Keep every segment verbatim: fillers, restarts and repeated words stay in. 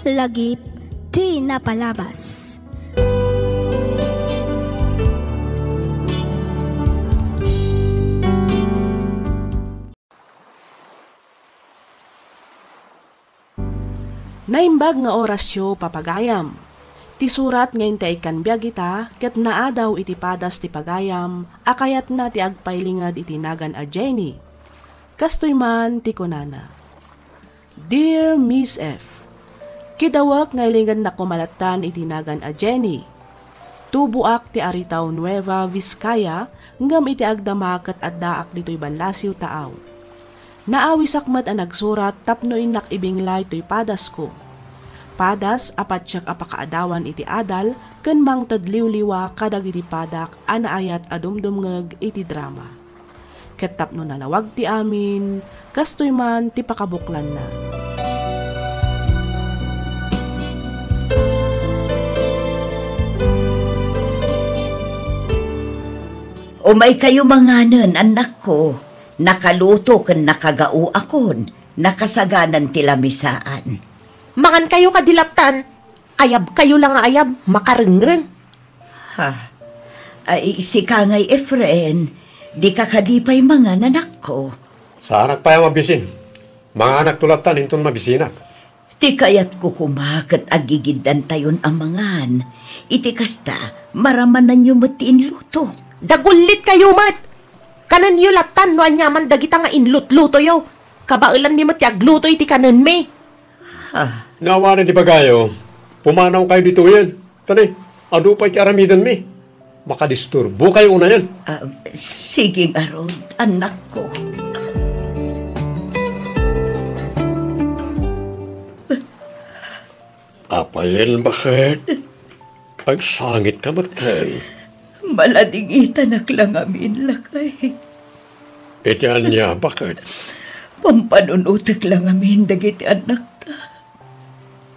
Lagip ti napalabas. Naimbag nga orasyo, papagayam. Ti surat nga intay ikkan biag ita ket naadaw iti padas ti pagayam a kayatna ti agpailinged iti nagan a Jenny. Kastoy man ti kunana, "Dear Miss F, kidawek nga ilingennak koma lattan iti nagan a Jenny. Tuboak ti Aritao Nueva, Vizcaya, ngem iti agdama ket addaak ditoy Banlasiw, Taao. Naawisak met a nagsurat tapno innak ibinglay toy padasko. Padas a patiek a pakaadawan iti adal ken mangted liwliwa kadagiti padak a naayat a dumdumngeg iti drama. Ket tapno nalawag ti amin, kastoy man ti pakabuklanna." Umaykayo manganen, annakko. Nakaluto ken nakagaoakon. Nakasaganan ti lamisaan. Mangankayo kadi lattan. Ayabkayo la nga ayab, makarengreng. Ha? Ay, sika ngay, Efren, dika kadi pay mangan, anakko? Saanak pay a mabisin. Manganakto lattan inton mabisinak. Ti kayatko koma ket agigiddantayon a mangan. Iti kasta, maramananyo met ti inluto. Dagullitkayo met! Kanenyo lattan no aniaman dagita nga inlutlutoyo. Kabaelanmi met ti agluto iti kanenmi. Ha? No awanen ti bagayo, pumanawkayo ditoyen. Tani, adu pay ti aramidenmi. Makadisturbokayo unayen. Ah, sige ngarud, annakko. Apayen, baket? Agsangitka metten. Maladingitanak la ngamin, lakay. Iti ania, baket? Pampanunotek la ngamin dagiti annakta.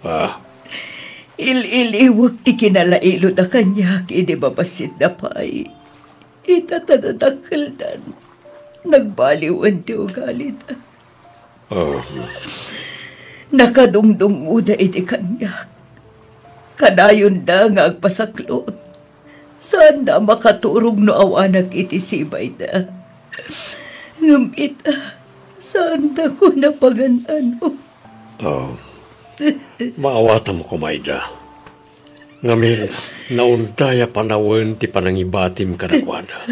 Ah? Il-iliwek ti kinalailoda kaniak idi babassit da pay. Ita ta dadakkeldan, nagbaliwen ti ugalida. Oh. Nakadungdungngoda idi kaniak. Kadayonda nga agpasaklot. Saanda a makaturog no awanak iti sibayda. Ngem ita, saandakon a pagan-ano. Oh. Maawatam koma ida. Ngamin, naunday a panawen ti panangibatim kadakuada.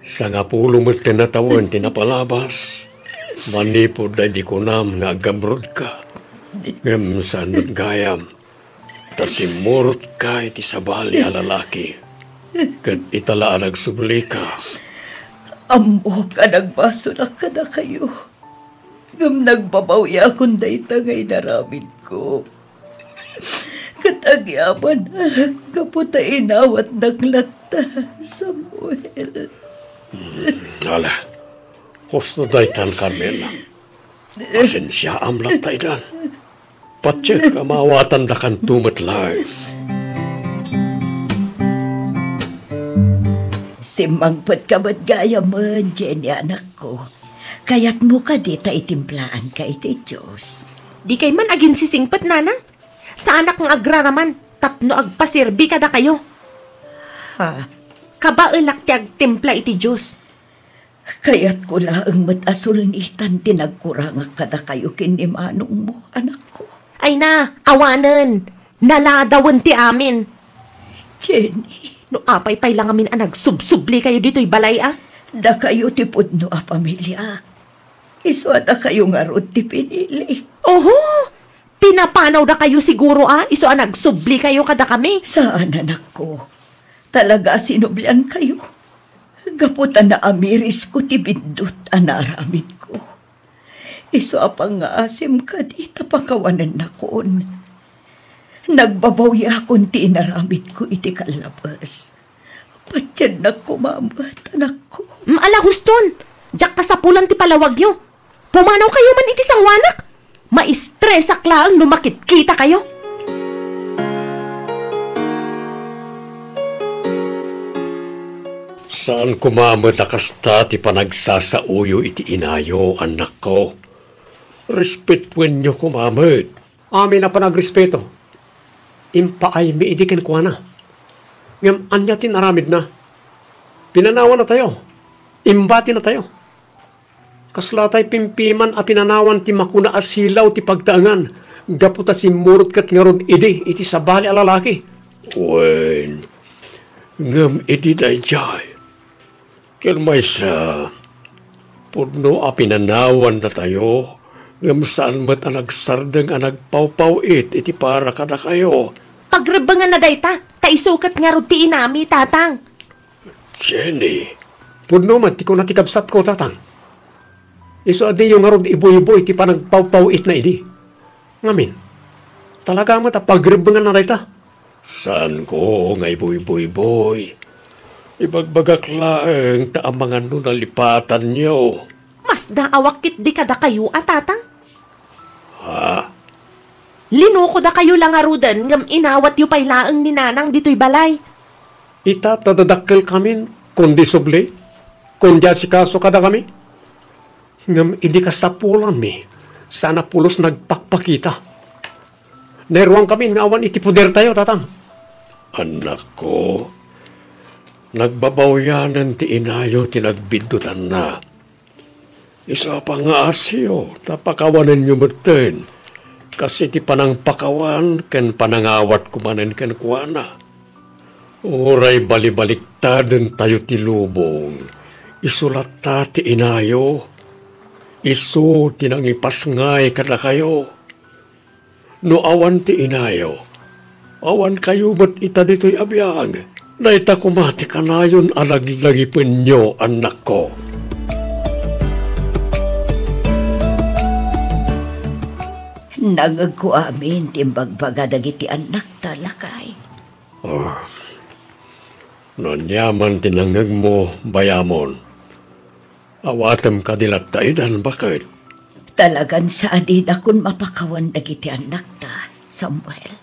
Sangapulo metten a tawen ti napalabas, manipud daydi kunam nga aggamrudka. Ngem saan met gayam, ta simmurotka iti sabali a lalaki, ket ita la a nagsublika. Ammok a nagbasolak kadakayo. Ngem nagbabawiakon dayta nga inaramidko. Ket agyamanak gapu ta inawatnak latta, Samuel. Hmm, ala, husto daytan, Carmela. Pasensiaam latta idan. Patiek a maawatandakanto met laeng. Simmangpetka met gayamen, Jenny, anakko. Kayatmo kadi ta itimplaanka iti Dios? Dikay man aginsisingpet, nanang. Saanak nga agraraman tapno agpaserbi kadakayo. Ha? Kabaelak ti agtimpla iti Dios. Kayatko laeng met a sulnitan ti nagkurangak kadakayo ken ni manongmo, anakko. Ay na, awanen. Naladawen ti amin. Jenny. No apay pay la ngamin a nagsubsublikayo ditoy balay a? Dakayo ti pudno a pamiliak. Isu a dakayo ngarud ti pinilik. Oho! Pinapanawdakayo siguro a isu a nagsublikayo kadakami. Saan, anakko. Talaga a sinubliankayo. Gapu ta naamirisko ti biddut a naaramidko. Isu a pangngaasim kadi ta pakawanennakon. Nagbabawiakon ti inaramidko iti kallabes. Patiennak koma met, anakko. Mm, ala, huston! Diak kasapulan ti palawagyo. Pumanawkayo man iti sangoanak. Maistresak laeng no makitkitakayo. Saan koma met a kasta ti panagsasaoyo iti inayo, annakko. Respetuenyo koma met. Amin a panagrespeto, impaaymi idi kenkuana. Ngem ania ti inaramidna? Pinanawannatayo. Imbatinatayo. Kasla tay pimpiman a pinanawan ti makuna a silaw ti pagtaengan, gapu ta simmurot ket ngarud idi iti sabali a lalaki. Wen, ngem iti daydiay, ken maysa, pudno a pinanawannatayo, ngem saan met a nagsardeng a nagpawpaw-it iti para kadakayo. Pagrebbenganna dayta, ta isu ket ngarud ti inami, Tatang. Jenny. Pudno met ti kuna ti kabsatko, Tatang. Isu a diyo ngarud ibuybuy ti panagpawpaw-itna idi. Ngamin, talaga met a pagrebbenganna dayta? Saanko nga ibuybuy. Ibagbagak laeng ta amangan no nalipatanyo. Masdaawak ketdi kadakayo a, Tatang. Ha? Linukodakayo la ngaruden ngem inawatyo pay laeng ni Nanang ditoy balay. Ita ta dadakkelkamin, kundi subli, kundi asikaso kadakami. Ngem idi kasapulanmi, saan a pulos nagpakpakita. Nairuangkamin nga awan iti podertayo, Tatang. Annakko, nagbabawianen ti inayo ti nagbiddutanna. Isu a pangngaasiyo, ta pakawanenyo metten, kas iti panangpakawan ken panangawatko manen kenkuana. Uray balibaliktadentayo ti lubong, isu latta ti inayo, isu ti nangipasngay kadakayo. No awan ti inayo, awankayo met ita ditoy a biag. Dayta koma ti kanayon a laglagipenyo, annakko. Nangegko amin ti imbagbaga dagiti annakta, lakay. Ah, no aniaman ti nangngegmo, bayamon. Awatem kadi latta idan, baket? Talagan sadidakon mapakawan dagiti annakta, Samuel.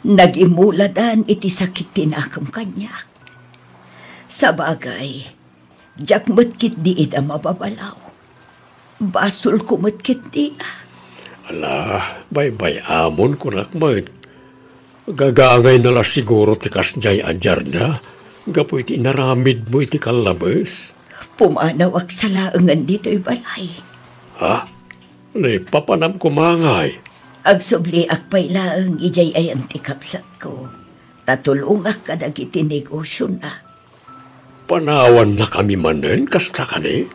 Nagimuladan iti sakit ti nakem kaniak. Sabagay, diak met ketdi ida mababalaw. Basolko met ketdi. Ala, baybay-amon kunak met. Gagangayna la siguro ti kasdiay a diarna gapu iti inaramidmo iti kallabes. Pumanawak sa laengen ditoy balay. Ha? Naipapanam koma ngay? Agsubliak pay laeng idiay ayan ti kabsatko, ta tulongak kadagiti negosiona. Panawannakami manen, kasta kadi?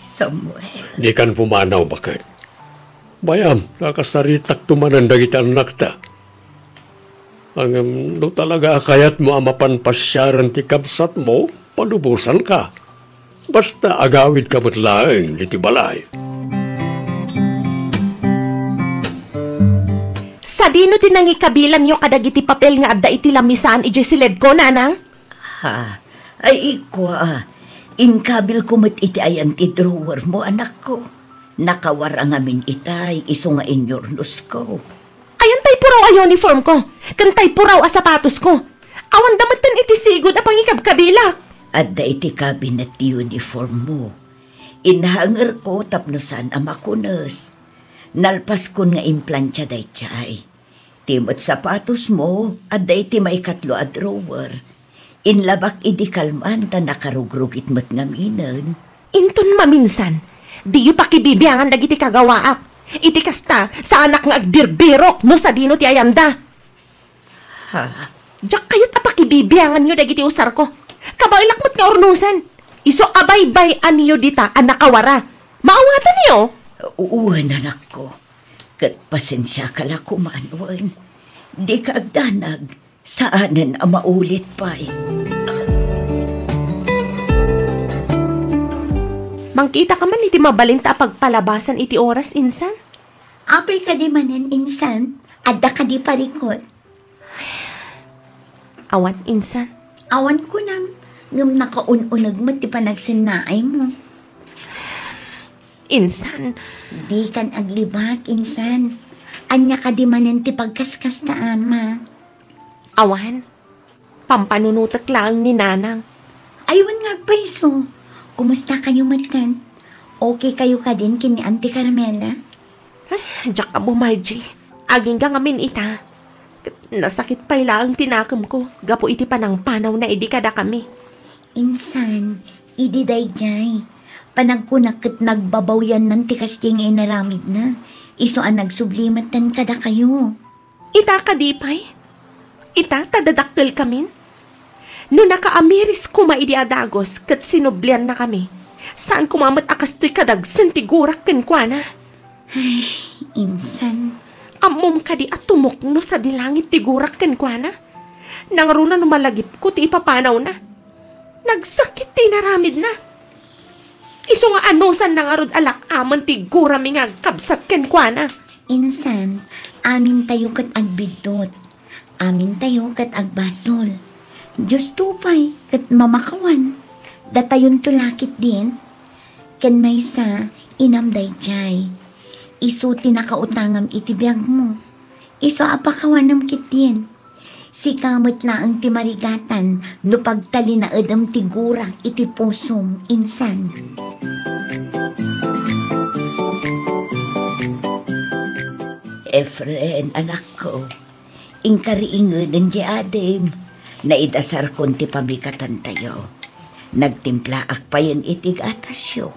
Samuel. Dikan pumanaw, baket? Bayam, nakasaritakto manen dagiti annakta. Ngem no talaga a kayatmo a mapan pasiaren ti kabsatmo, palubosanka. Basta agawidka met laeng ditoy balay. Sadino ti nangikabilanyo kadagiti papel nga adda iti lamisaan idiay siledko, Nanang? Ha? Ay, kua, inkabilko met iti ayan ti drawermo, anakko. Nakawara ngamin itay, isu nga inyurnosko. Ayan tay puraw a uniformko, ken tay puraw a sapatosko. Awanda metten iti sigud a pangikabkabilak. Adda iti kabinet ti uniformmo. Inhangerko tapno saan a makunes. Nalpaskon nga implantia daydiay. Ti met sapatosmo, adda iti maikatlo a drawer. Inlabak idi kalman ta nakarugrugit met ngaminen. Inton maminsan, diyo pakibibiangan dagiti kagawaak. Iti kasta, saanak nga agbirbirok no sadino ti ayanda. Ha? Diak kayat a pakibibianganyo dagiti usarko. Kabaelak met nga urnosen. Isu a baybay-anyo dita a nakawara. Maawatanyo? Wen, anakko. Ket pasensiaka la koman, wen. Dika agdanag, saanen a maulit pay. Mangkitaka man iti mabalinta a pagpalabasan iti oras, insan? Apay kadi manen, insan? Adda kadi parikut? Awan, insan. Awan kunam, ngem nakaun-uneg met ti panagsennaaymo. Insan. Dikan aglibak, insan. Ania kadi manen ti pagkaskasta, ama? Awan. Pampanunotek laeng ni Nanang. Ay, wen nga agpayso. Kumusta kayo metten? Okay kayo kadin ken ni Auntie Carmela? Diak ammo, Margie. Agingga ngamin ita. Ket nasakit pay laeng ti nakemko gapu iti panangpanawna idi kadakami. Insan, idi daydiay, panagkunak ket nagbabawiannan ti kasdiay nga inaramidna, isu a nagsubli metten kadakayo. Ita kadi pay? Ita ta dadakkelkamin? No nakaamiris koma idi a dagus ket sinubliannakami, saan koma met a kastoy kadagsen ti gurak kenkuana. Ay, insan. Ammom kadi a tumukno sadi langit ti gurak kenkuana? Nangruna no malagipko ti ipapanawna. Nagsakit ti inaramidna. Isu nga anusanna ngarud a lak-amen ti gurami nga agkabsat kenkuana. Insan, amintayo ket agbiddut. Amintayo ket agbasol. Diosto pay ket mamakawan. Datayonto la ketdin. Ken maysa, inam daydiay. Isu ti nakautangam iti biagmo. Isu a pakawanem ketdin. Sika met laeng ti marigatan no pagtalinaedem ti gurak iti pusom, insan. Efren, anakko, inkari ingeden diay adim. Naidasarkon ti pamikatantayo. Nagtimplaak payen iti gatasyo.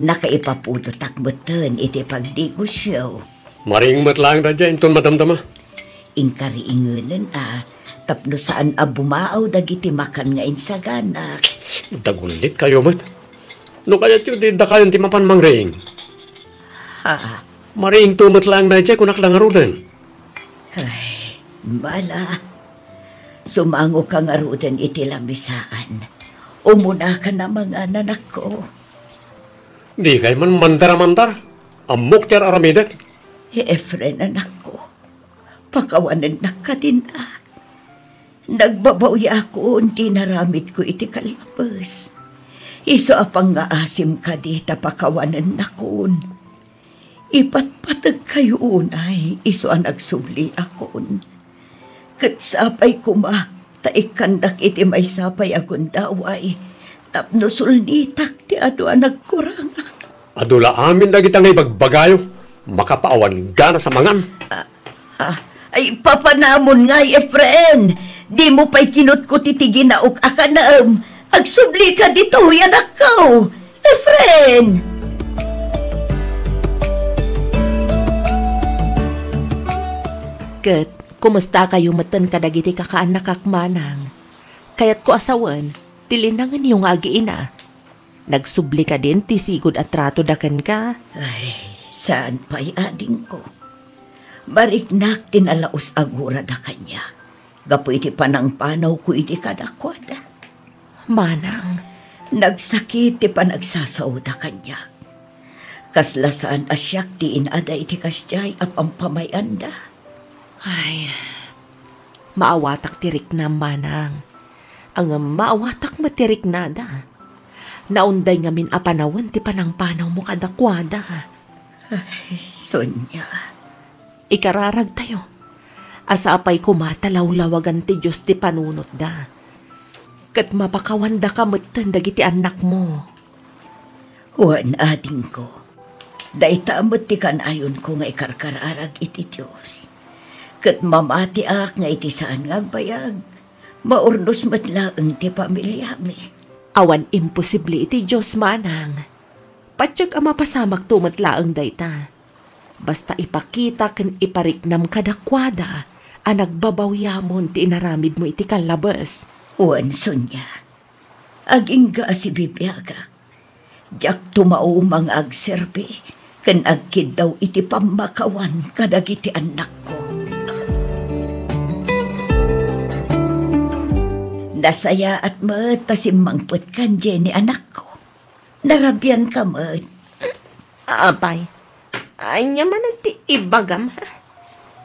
Nakaipapudotak metten iti pagdigosyo. Maring met laeng daydiay inton madamdama. Inkari ingeden a, tapno saan a bumaaw dagiti makan nga insaganak. Dagullitkayo met. No kayatyo, di dakayon ti mapan mangriing. Ha? Mariingto met laeng daydiay, kunak la ngaruden. Ay, Mala. Sumangoka ngaruden iti lamisaan. Umunaka a mangan, anakko. Dikay man mandar a mandar. Ammok ti ar-aramidek. Efren, anakko, pakawanennak kadin a. Nagbabawiakon ti inaramidko iti kallabes. Isu a pangngaasim kadi ta pakawanennakon. Ipatpategkayo unay isu a nagsubliakon. Ket sapay koma ta ikkandak iti maysa pay a gundaway tapno sulnitak ti adu a nagkurangak. Adu la amin dagita nga ibagbagayo, makapaawan gana sa mangan. Ah, ah, ay, papanamon ngay, Efren. Dimo pay kinutkuti ti ginaok a kanem. Agsubli ka ditoy, anakko. Efren! Ket kumustakayo metten kadagiti kakaannakak, manang? Kayatko a sawen ti linangenyo nga agiina. Nagsubli kadin ti sigud a tratoda kenka? Ay, saan pay, adingko. Mariknak ti nalaus a gurada kaniak gapu iti panangpanawko idi kadakuada. Manang. Nagsakit ti panagsasaoda kaniak. Kasla saan a siak ti inada iti kasdiay a pampamay-anda. Ay, maawatak ti riknam, manang. Ngem maawatak met ti riknada. Naunday ngamin a panawen ti panangpanawmo kadakuada. Ay, Sonia. Ikararagtayo a sapay koma ta lawlawagan ti Dios ti panunotda, ket mapakawandaka metten dagiti annakmo. Wen, adingko, dayta met ti kanayonko nga ikarkararag iti Dios, ket mamatiak nga iti saan nga agbayag, maurnos met laeng ti familiami. Awan imposible iti Dios, manang. Patiek a mapasamakto met laeng dayta. Basta ipakita ken ipariknam kadakuada a nagbabawiamon ti inaramidmo iti kallabes. Wen, Sonia, agingga a sibibiagak, diak tumauma nga agserbi ken agkiddaw iti pammakawan kadagiti annakko. Nasayaat met ta simmangpetkan, Jenny, anakko. Narabianka met. Apay, ania manen ti ibagam, ha?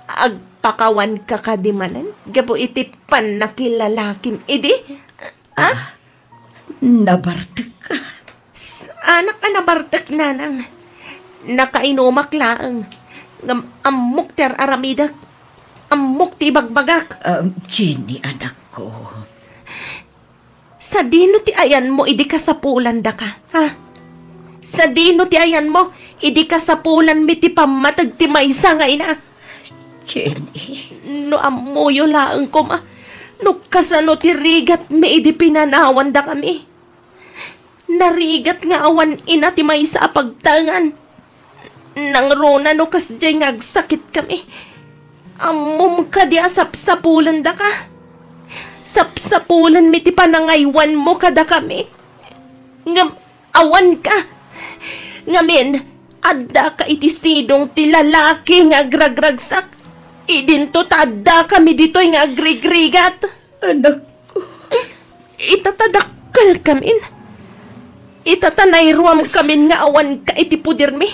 Agpakawanka kadi manen gapu iti pannakilalakim idi? Ha? Ah, nabartekka. Saanak a nabartek, nanang. Nakainumak laeng. Ngem ammok ti ar-aramidek. Ammok ti ibagbagak. Ah, Jenny, anakko. Sadino ti ayanmo idi kasapulandaka, ha? Sadino ti ayanmo idi kasapulanmi ti pammateg ti maysa nga ina? Jenny. No ammoyo laeng koma no kasano ti rigatmi idi pinanawandakami. Narigat nga awan ina ti maysa a pagtaengan. Nangruna no kasdiay nga agsakitkami. Ammom kadi a sapsapulendaka? Sapsapulenmi ti panangaywanmo kadakami. Ngem awanka. Ngamin, addaka iti sidong ti lalaki nga agragragsak. Idinto ta addakami ditoy nga agrigrigat. Anakko. Ita ta dakkelkamin. Ita ta nairuamkamin nga awanka iti pudermi.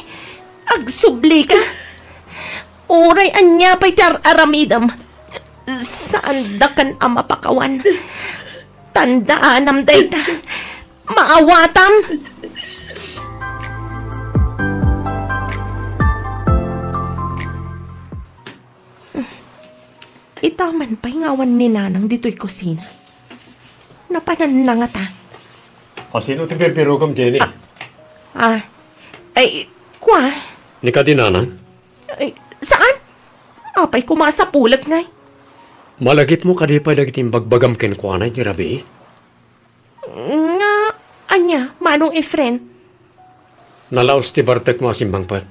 Agsublika. Uray ania pay ti ar-aramidem, saandakan a mapakawan. Tandaanam dayta. Maawatam. Ita man pay nga awan ni Nanang ditoy kusina. Napananna ngata. A, sino ti birbirugem, Jenny? Ah, ah, ay, kua? Ni kadi Nanang? Ay, saan? Apay koma a sapulek ngay? Malagipmo kadi pay dagiti imbagbagam kenkuana iti rabii? Nga, ania, Manong Efren? Nalaos ti bartekmo a simmangpet.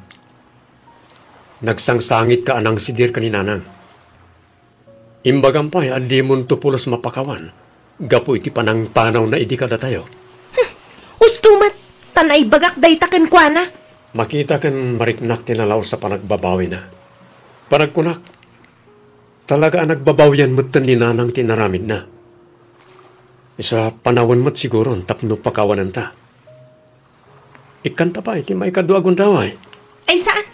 Nagsangsangitka a nangsidir ken ni Nanang. Imbagam pay a dimonto pulos mapakawan gapu iti panangpanawna idi kadatayo. Hmm, usto met, ta naibagak dayta kenkuana. Makita ken mariknak ti nalaos a panagbabawina. Panagkunak, talaga a nagbabawian metten ni Nanang ti inaramidna. Isu a panawen met siguron tapno pakawanenta. Ikkanta pay ti maikadua a gundaway. Ay, saan?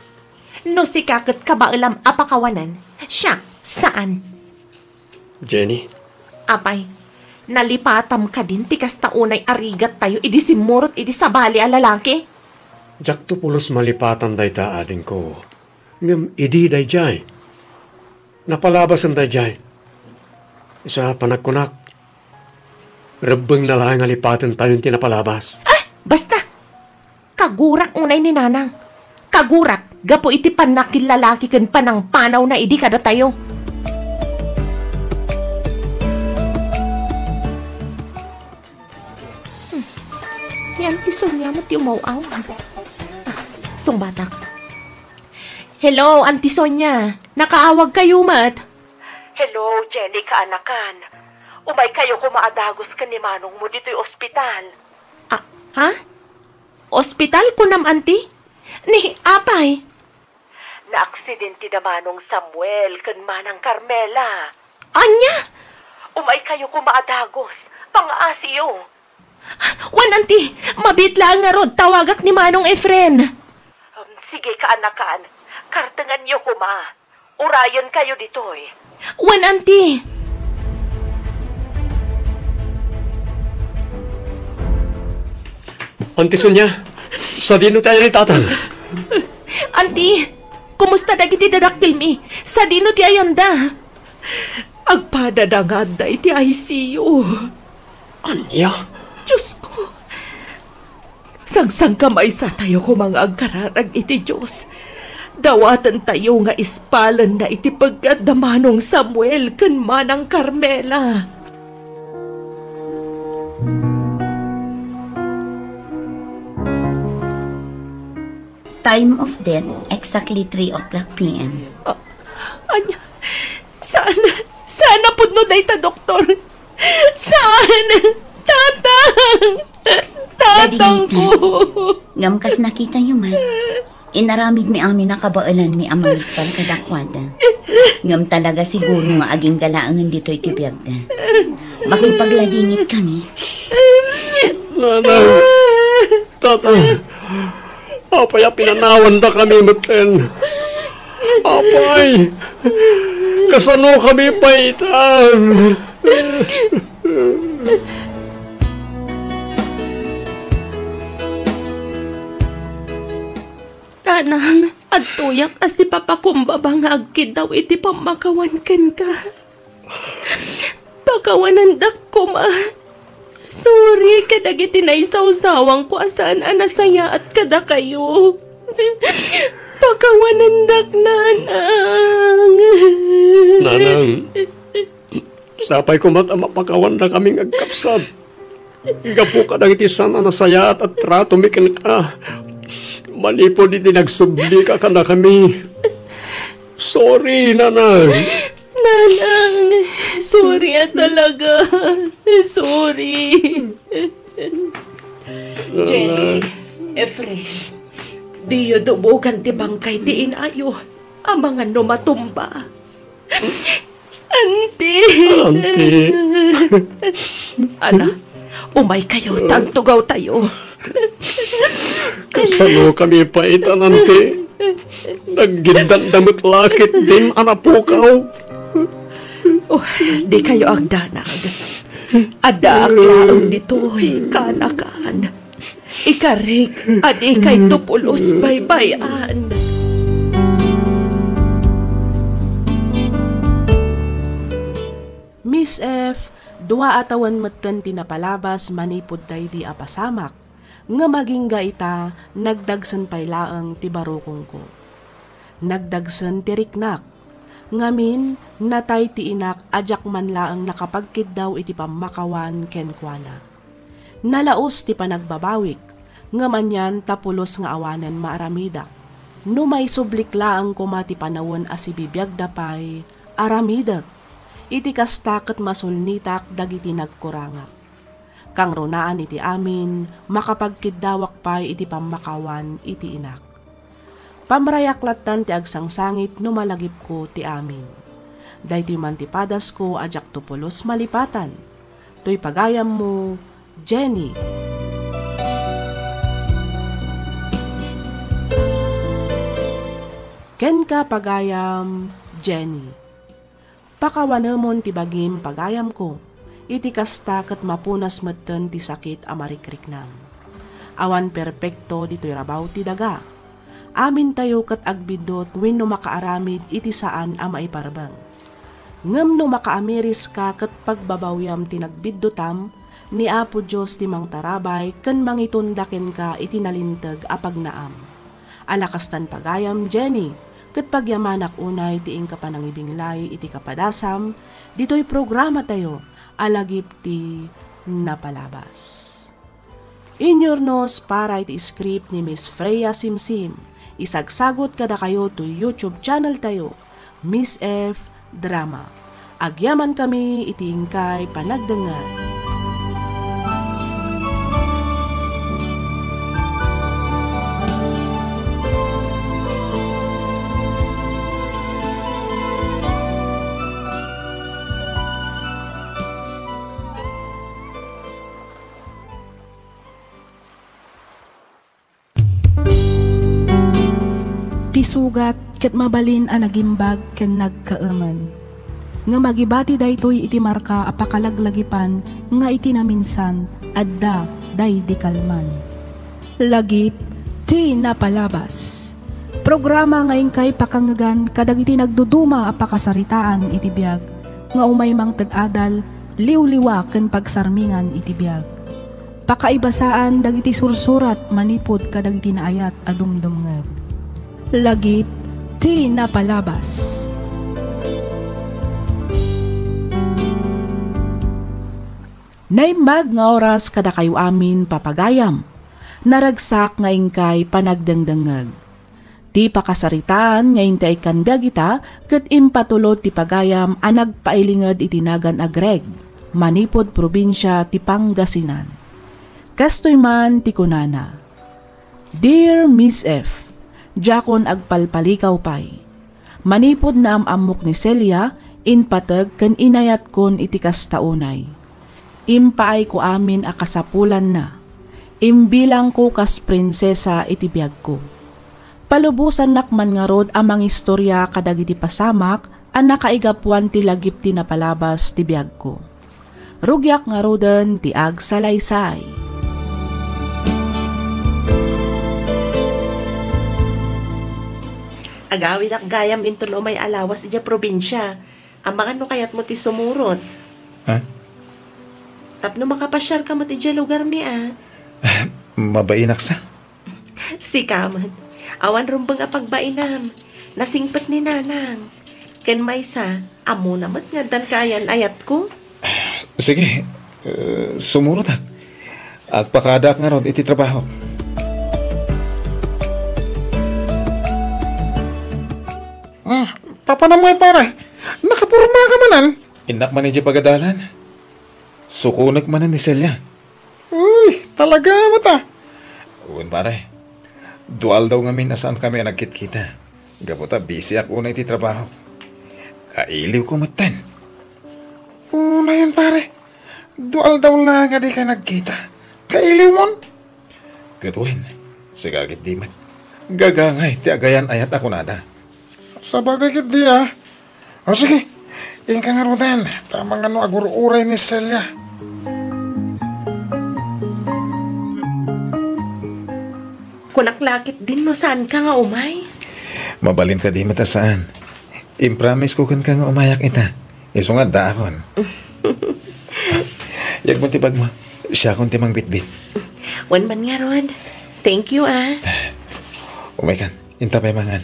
No sika ket kabaelam a pakawanen, siak, saan? Jenny. Apay, nalipatam kadin ti kasta unay a rigattayo idi simmurot iti sabali a lalaki? Diakto pulos malipatan dayta, adingko. Ngem idi daydiay, napalabasen daydiay. Isu a panagkunak, rebbengna laeng a lipatentayon ti napalabas. Ah, basta! Kagurak unay ni Nanang. Kagurak gapu iti pannakillalaki ken panangpanawna idi kadatayo. Hmm. Ni Auntie Sonia met ti umaw-aw. Ah, sungbatak. Hello, Auntie Sonia. Nakaawagkayo met. Hello, Jenny kaanakan. Umaykayo koma a dagus ken ni manongmo ditoy ospital. Ah, ha? Ospital, kunam, Auntie? Ni apay? Naaksidente da Manong Samuel ken Manang Carmela. Ania? Umaykayo koma a dagus. Pangaasiyo. Wen, Auntie, mabiit laeng ngarud, tawagak ni Manong Efren. Um, sige, kaanakan. Kartenganyo koma. Urayenkayo ditoy. Wen, Auntie. Auntie Sonia, sadino ti ayan ni Tatang? Auntie, kumusta dagiti dadakkelmi? Sadino ti ayanda? Agpadada nga adda iti I C U. Ania? Diosko, sangsangkamaysatayo koma nga agkararag iti Dios. Dawatentayo nga ispalenna iti peggad da Manong Samuel ken Manang Carmela. Time of death, exactly three o'clock P M. Ah, ania? Saan? Saan a pudno dayta, doktor? Saan? Tatang! Tatang ko! Ngem kas nakitayo man, inaramidmi amin a kabaelanmi a mangispal kadakuada. Ngem talaga siguro nga agingga laengen ditoy ti biagda. Makipagladingit kami. Nanang! Tatang! Apay a pinanawandakami metten? Apay, kasano kami pay itan? Nanang, adtoyak a sipapakumbaba nga agkiddaw iti pammakawan kenka. Pakawanendak koma. Sorry kadagiti naisawsawangko a saan a nasayaat kadakayo. Pakawanendak, Nanang. Nanang, sapay koma ta mapakawannakami nga agkapsat. Gapu kadagiti saan a nasayaat a tratomi kenka. Manipud iti nagsublika kadakami. Sorry, Nanang. Nanang, sorry a talaga. Sorry. Jenny, Nanang. Efren, diyo dubogan ti bangkay ti inayo. Amangan no matumba. Auntie. Auntie. Ala, umaykayo, ta agtugawtayo. Kasanokami pay itan, Auntie? Naggindanda met la ketdin a napukaw. Oh, dikayo agdanag. Addaak laeng ditoy, kaanakan. Ikarik a dikayto pulos baybay-an. Miss F, dua a tawen metten ti napalabas manipud daydi a pasamak, ngem agingga ita, nagdagsen pay laeng ti barukongko. Nagdagsen ti riknak. Ngamin, natay ti inak a diak man laeng nakapagkiddaw iti pammakawan kenkuana. Nalaus ti panagbabawik, ngem anian ta pulos nga awanen maaramidak. No maisublik laeng koma ti panawen a sibibiagda pay, aramidek. Iti kasta ket masulnitak dagiti nagkurangak. Kangrunaan iti amin, makapagkiddawak pay iti pammakawan iti inak. Pamrayak lattan ti agsangsangit no malagipko ti amin. Daytoy man ti padasko a diakto pulos malipatan. Toy pagayammo, Jenny. Kenka, pagayam, Jenny. Pakawanemon ti bagim, pagayamko. Iti kasta ket mapunas metten ti sakit a marikriknam. Awan perpekto ditoy rabaw ti daga. Amintayo ket agbiddut wenno makaaramid iti saan a maiparbeng. Ngem no makaamiriska ket pagbabawiam ti nagbiddutam, ni Apo Dios ti mangtarabay ken mangitunda kenka iti nalinteg a pagnaam. Ala kastan, pagayam, Jenny, ket pagyamanak unay ti inka panangibinglay iti kapadasam ditoy programatayo a Lagip ti Napalabas. Inyurnos para iti script ni Miss Freya Simsim. Isagsagut kadakayo toy YouTube channel tayo, Miss F Drama. Agyamankami iti inkay panagdengngeg. Ti sugat ket mabalin a nagimbag ken nagkaemen. Ngem agibati daytoy iti marka a pakalaglagipan nga iti naminsan adda daydi kalman. Lagip ti Napalabas. Programa nga inkay pakangngegan kadagiti nagduduma a pakasaritaan iti biag nga umay mangted adal, liwliwa ken pagsarmingan iti biag. Pakaibasaan dagiti sursurat manipud kadagiti naayat a dumdumngeg. Lagip ti Napalabas. Naimbag nga oras kadakayo amin, papagayam. Naragsak nga inkay panagdengdengngeg. Ti pakasaritaan nga inti ay ikkan biag ita ket impatulod ti pagayam a nagpailinged iti nagan a Greg, manipud probinsia ti Pangasinan. Kastoy man ti kunana, "Dear Miss F, diakon agpalpalikaw pay. Manipud naam-ammok ni Celia, impateg ken inayatkon iti kasta unay. Impaayko amin a kasapulanna. Imbilangko kas prinsesa iti biagko. Palubosannak man ngarud a mangistorya kadagiti pasamak a nakaigapuan ti lagip ti napalabas ti biagko. Rugiak ngaruden ti agsalaysay." Agawidak gayam inton umay a lawas idiay probinsia. Amangan no kayatmo ti sumurot. Ha? Tapno makapasiarka met idiay lugarmi a. Mabainak sa. Sika met. Awan rumbeng a pagbainam. Nasingpet ni Nanang. Ken maysa, ammona met nga addan kaayan-ayatko. Sige, eh, sumurotak. Agpakadaak ngarud iti trabaho. Ah, papanam ngay, pare? Nakaporma ka manen? Innak man idiay pagadalan. Sukonek manen ni Celia. Uy, talaga met a. Wen, pare. Dua aldaw ngamin a saankami a nagkitkita. Gapu ta busyak unay iti trabaho. Kailiwko metten. Unayen, pare. Dua aldaw laeng a dikay nagkita. Kailiwmon? Ket wen, sika ketdi met. Gagangay ti agayan-ayat a kunada. Sabagay ketdi a. O sige, inka ngaruden, ta mangano agur-uray ni Celia. Kunak la ketdin no saanka nga umay. Mabalin kadi met a saan. Impromisesko kenka nga umayak ita. Isu nga addaakon. Yagmo ti bagmo. Siakon ti mangbitbit. Wen man ngarud. Thank you, ah. Umaykan. Inta pay mangan.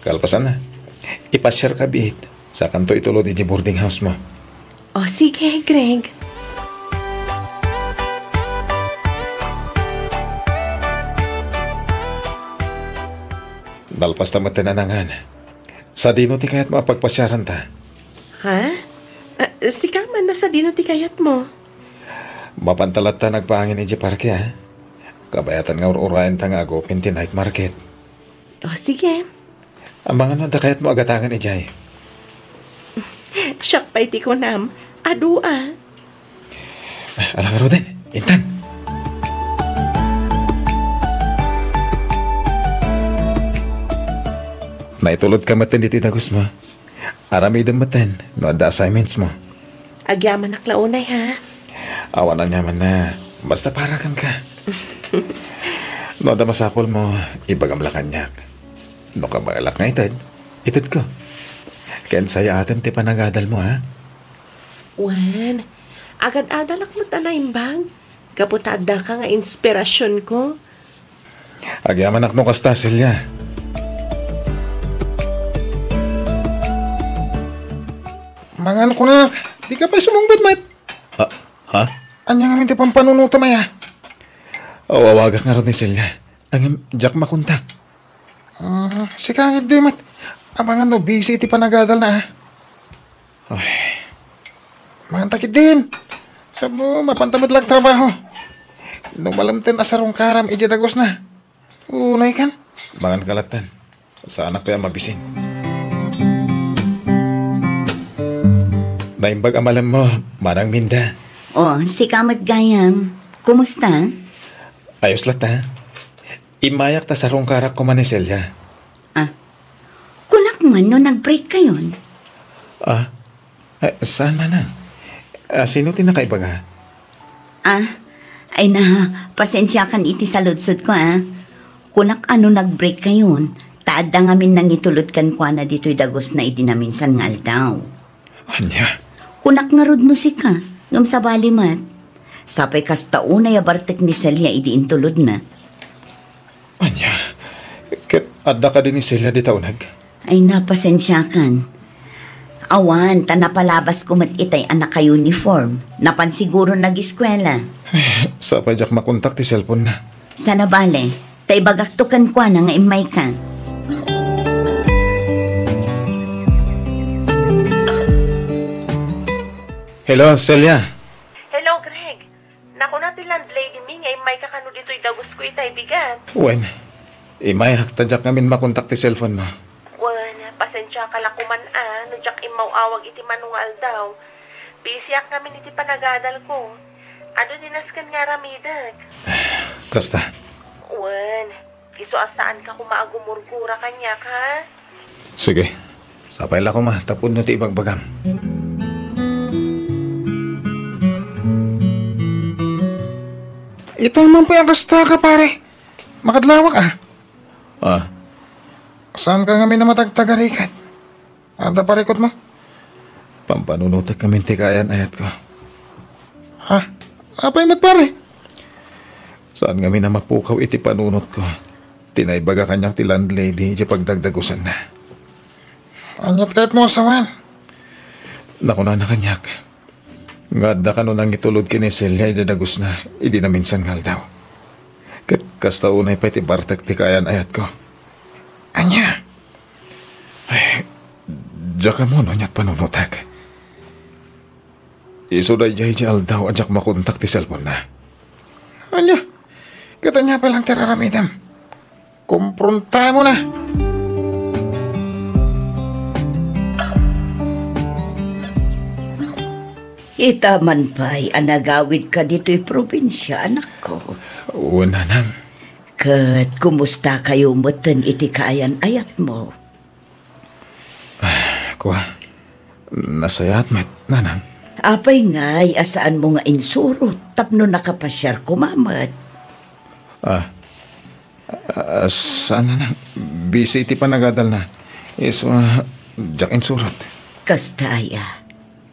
Kalpasanna, ipasiarka biit. Sakanto itulod iti boarding house mo. O, sige, Greg. Nalpasta met ti nanangan. Sadino ti kayatmo a pagpasiaranta? Ha? Ah, sika man, no sadino ti kayatmo? Mapanta latta nagpaangin idiay parke, ha? Kabayatan nga ur-urayenta nga agupin ti night market. O, sige. Amangan no adda kayatmo a gatangen idiay. Siak pay ti kunam, adu a. Ala ngaruden, intan. Naitulodka metten ditoy dagusmo. Aramidem metten no adda assignments mo. Agyamanak la unay, ha? Awan aniamanna. Basta para kenka. No adda masapulmo, ibagam la kaniak. No kabaelak nga ited, itedko. Ken sayaatem ti panagadalmo, ha? Wen, agad-adalak met a naimbag. Gapu ta addaka nga inspirasionko. Agyamanak no kasta, Celia. Mangan kunak, dika pay sumungbat met. Ah, ha? Ania ngamin ti pampanunotem aya? Aw-awagak ngarud ni Celia. Ngem diak makontak. Ah, sika ketdi met. Amangan no busy iti panagadalna, ah. Ay. Manganta ketdin. Sabo, mapanta met la agtrabaho. No malemten a sarungkaram idiay dagusna. Unaykan. Manganka lattan. Saanak pay a mabisin. Naimbag a malemmo, Manang Minda. O, sika met gayam. Kumusta? Ayos latta. Immayak ta sarungkarak koma ni Celia. Ah, kunak man no nag-break kayon? Ah, eh, saan, Manang? Ah, sino ti nakaibaga? Ah, ay na, pasensiakan iti saludsodko, ah. Kunak a no nag-break kayon, ta adda ngamin nangitulod kenkuana ditoy dagusna idi naminsan nga aldaw. Ania? Kunak ngarud no sika, ngem sabali met. Sapay kasta unay a bartek ni Celia idi intulodna. Ania? Ket adda kadi ni Celia dita uneg? Ay, na, pasensiakan. Awan, ta napalabasko met itay a naka-uniform. Napan siguro nag-eskuela. Sapay diak makontak ti cellphone-na. Saan a bale, ta ibagakto kenkuana nga immayka. Hello, Celia. Hello, Greg. Nakuna ti landlady mi nga immayka kano ditoy dagusko itay bigat. Wen, immayak ta diak ngamin makontak ti cellphone-na. Wen, pasensiaka la koman a no diak immaw-awag iti mano nga aldaw. Busyak ngamin iti panagadalko. Adu ti nasken nga aramidek. Kasta. Wen, isu a saanka koma a gumurgura kaniak, ha? Sige. Sapay la koma, tapudno ti ibagbagam. Ita man pay a kastaka, pare. Makadlawak, ah. Ah. Saanka ngamin a matagtagarigat? Adda parikutmo? Pampanunotek ngamin ti kaayan-ayatko. Ah, apay met, pare? Saan ngamin a mapukaw iti panunotko ti naibaga kaniak ti landlady iti pagdagdagusanna. Aniat kayatmo a sawen? Nakunana kaniak nga adda kano nangitulod ken ni Celia iti dagusna idi naminsan nga aldaw. Ket kasta unay pay ti bartek ti kaayan-ayatko. Ania? Ay, diak ammo no aniat panunotek. Isu daydiay ti aldaw a diak makontak ti cellphone-na. Ania? Ket ania pay laeng ti ar-aramidem? Komprontamona. Ita man pay a nagawidka ditoy probinsia, anakko. Wen, nanang. Ket kumustakayo metten iti kaayan-ayatmo? Kua, nasayaat met, nanang. Apay ngay a saanmo nga insurot tapno nakapasiar koma met? Ah, ah, saan, nanang. Busy iti panagadalna. Isu a diak insurot. Kasta aya.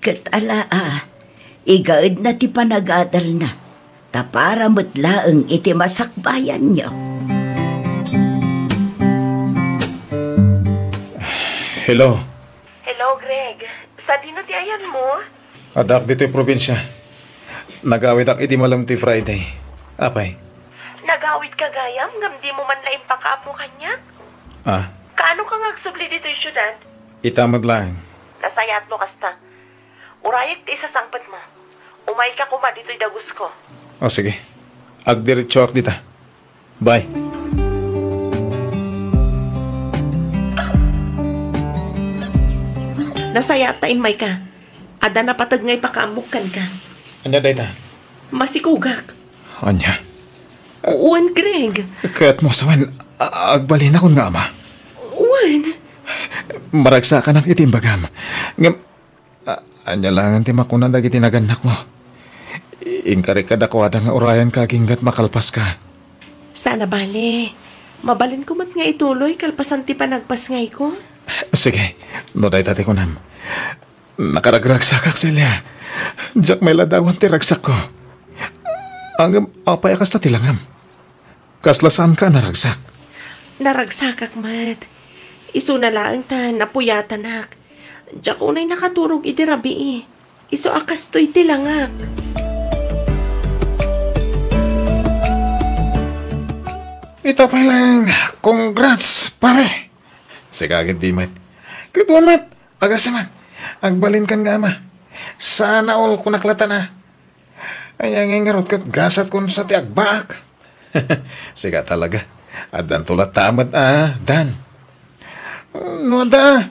Ket ala a, igaedna ti panagadalna, ta para met laeng iti masakbayanyo. Hello. Hello, Greg. Sadino ti ayanmo? Addaak ditoy probinsia. Nagawidak idi malem ti Friday. Apay? Nagawidka gayam ngem dimo man la impakaammo kaniak? Ah. Kaanoka nga agsubli ditoy siudad? Ita met laeng. Nasayaatmo kasta. Urayek ti isasangpetmo. Umayka koma ditoy dagusko. O, sige. Agdiretsoak dita. Bye. Nasayaat ta immayka. Adda napateg nga ipakaammok kenka. Ania dayta? Masikogak. Ania? Wen, Greg. Kayatmo a sawen, a-, agbalinakon nga ama? Wen. Maragsakanak iti imbagam. Ngem, a-, ania laengen ti makuna dagiti nagannakmo? Inkarik kadakuada nga urayanka agingga ta makalpaska. Saan a bale. Mabalinko met nga ituloy kalpasan ti panagpasngayko. Sige, no dayta ti kunam. Nakaragragsakak, Celia. Diak mailadawan ti ragsakko. Ngem apay a kasta ti langam? Kasla saanka a naragsak? Naragsakak met. Isuna laeng ta napuyatanak. Diak unay nakaturog idi rabii. Isu a kastoy ti langak. Ita pay laeng, congrats, pare. Sika ketdi met. Ket wen met, agasa man. Agbalinkan nga ama. Sana all, kunak latta a. Ania ngay ngarud ket gasat kon sa ti agbaak? Sika talaga. Addanto latta met a, Dan. No adda,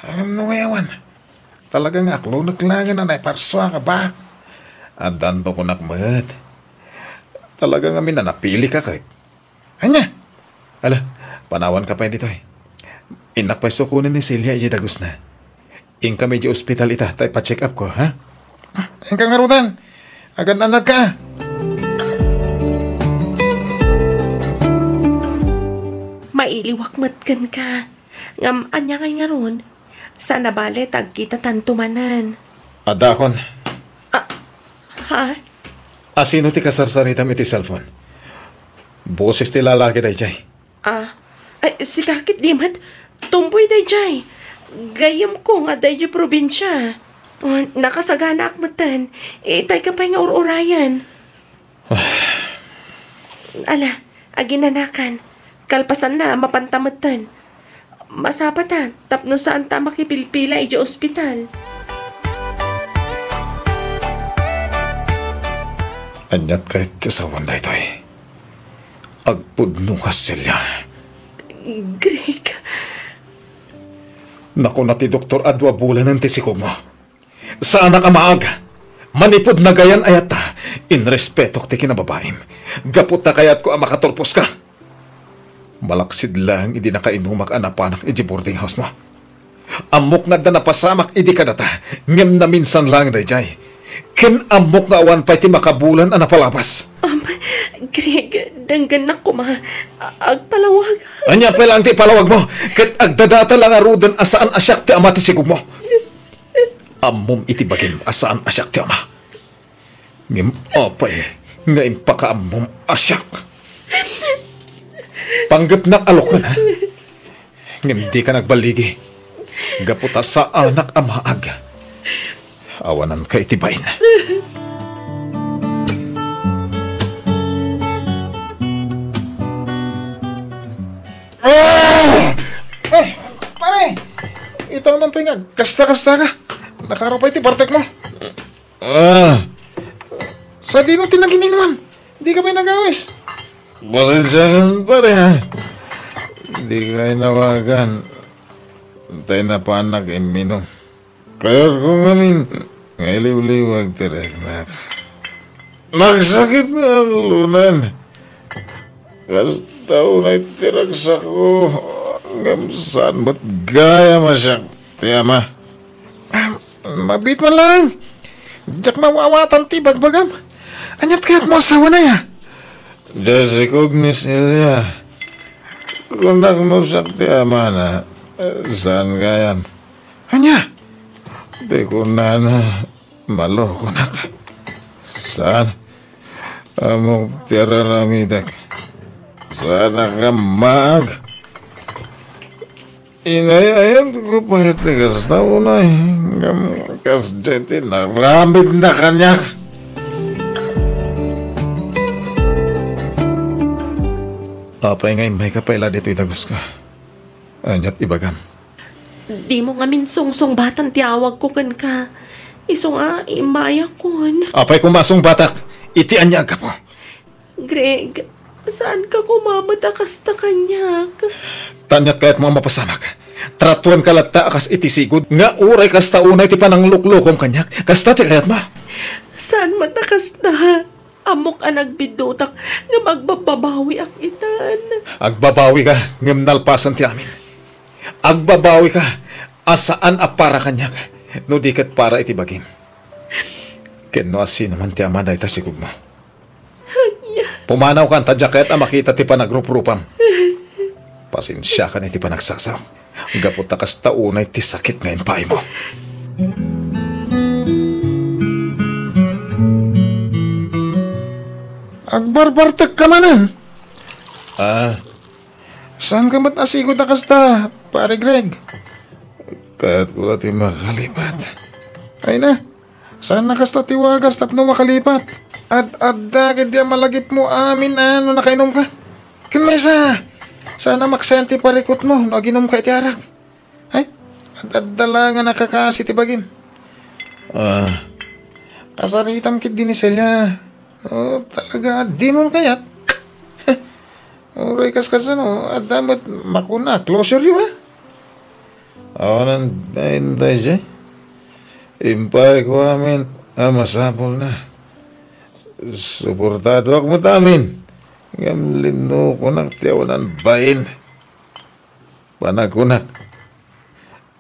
ngem no awan. Talaga nga aklonek laengen a naiparsuak a baak. Addanto kunak met. Talaga ngamin a napilika ket. Ania? Ala, panawanka pay ditoy. Innak pay sukonen ni Celia idiay dagusna. Inkami idiay ospital ita ta ipa-check-upko, ha? Inka ngaruden. Agad-annadka. Mailiwak met kenka. Ngem ania ngay ngarud? Saan a bale ta agkitatanto manen. Addaakon. Ah, ha? Asino ti kasarsaritam iti cellphone? Boses ti lalaki daydiay. Ah, ay, sika ketdi met. Tumboy daydiay. Gayyemko nga adda idiay probinsia. Oh, nakasaganaak metten. Itayka pay nga ur-urayen. Ala, aginanakan. Kalpasanna, mapanta metten. Masapata, tapno saanta a makipilpila idiay ospital. Aniat kayat ti asawan daytoy? Agpudnoka, Celia. Greg. Nakuna ti doktor a dua bulanen ti sikogmo. Saanak a maag. Manipud nagayan-ayatta, inrespetok ti kinababaim. Gapu ta kayatko a makaturposka. Malaksid laeng idi nakainumak a napanak idiay boarding house-mo. Ammok nga adda napasamak idi kadata, ngem naminsan laeng daydiay. Ken ammok nga awan pay ti makabulan a napalabas. Um, Greg, denggennak koma. A-, agpalawag. Ania pay laeng ti ipalawagmo? Ket agdadata la ngaruden a saan a siak ti ama ti sikogmo. Ammom iti bagim a saan a siak ti ama. Ngem apay nga impakaammom a siak? Panggepnak a loken, ha? Ngem dika nagballigi. Gapu ta saanak a maag. Awananka iti bain. Ah! Ay, pare! Itaw man pay nga kasta-kasta ka. Nakaro pay ti bartek mo. Ah! Sadino ti nagininam? Dika pay nagawis. Pasensiakan, pare, ha? Dika inawagan. Tay napanak imminum. Kayatko ngamin nga iliwliwag ti reknak. Nagsakit nga aklonan. Kasta unay ti ragsakko, ngem saan met gayam a siak ti ama. Ah, mabiit man laeng. Diak maawatan ti ibagbagam. Ania't kayatmo a sawanay, a? Diay sikog ni Celia. Kunak no siak ti amana, saan gayam. Ania? Ti kunana, malokonak. Saan? Ammok ti ar-aramidek. Saanak a maag. Inay-ayatko pay ti kasta unay, ngem kasdiay ti inaramidna kaniak. Apay nga immayka pay la ditoy daguska? Ania't ibagam? Dimo ngamin sungsungbatan ti awagko kenka. Isu nga immayakon. Apay koma a sungbatak? Iti ania a gapu? Greg, saanka koma met a kasta kaniak. Ta ania't kayatmo a mapasamak? Tratuenka latta a kas iti sigud nga uray kasta unay ti panangluklukom kaniak. Kasta ti kayatmo? Saan met a kasta? Ammok a nagbiddutak ngem agbabbabawiak itan. Agbabawika ngem nalpasen ti amin. Agbabawika a saan a para kaniak no di ket para iti bagim. Ken no asino man ti ama dayta sigugmo. Ania? Pumanawkan ta diak kayat a makita ti panagruprupam. Pasensiakan iti panagsasaok. Gapu ta kasta unay ti sakit nga impaaymo. Agbarbartekka manen? Ah. Saanka met a sigud a kasta, Pare Greg? Kayatko la ti makalipat. Ay na, saan a kasta ti wagas tapno makalipat? Ad-adda ketdi a malagipmo amin a no nakainumka. Ken maysa, saan a maksayan ti parikutmo no aginumka iti arak. Ay, ad-adda la nga nakakaasi ti bagim. Ah, kasaritam ketdi ni Celia. Oh, talaga, dimon kayat. Uray kaskasano, adda met makuna, closeryo, ha? Awanan bain daydiay. Impayko amin a masapulna. Suportadoak met amin. Ngem linnukonak ti awanan bain. Panagkunak,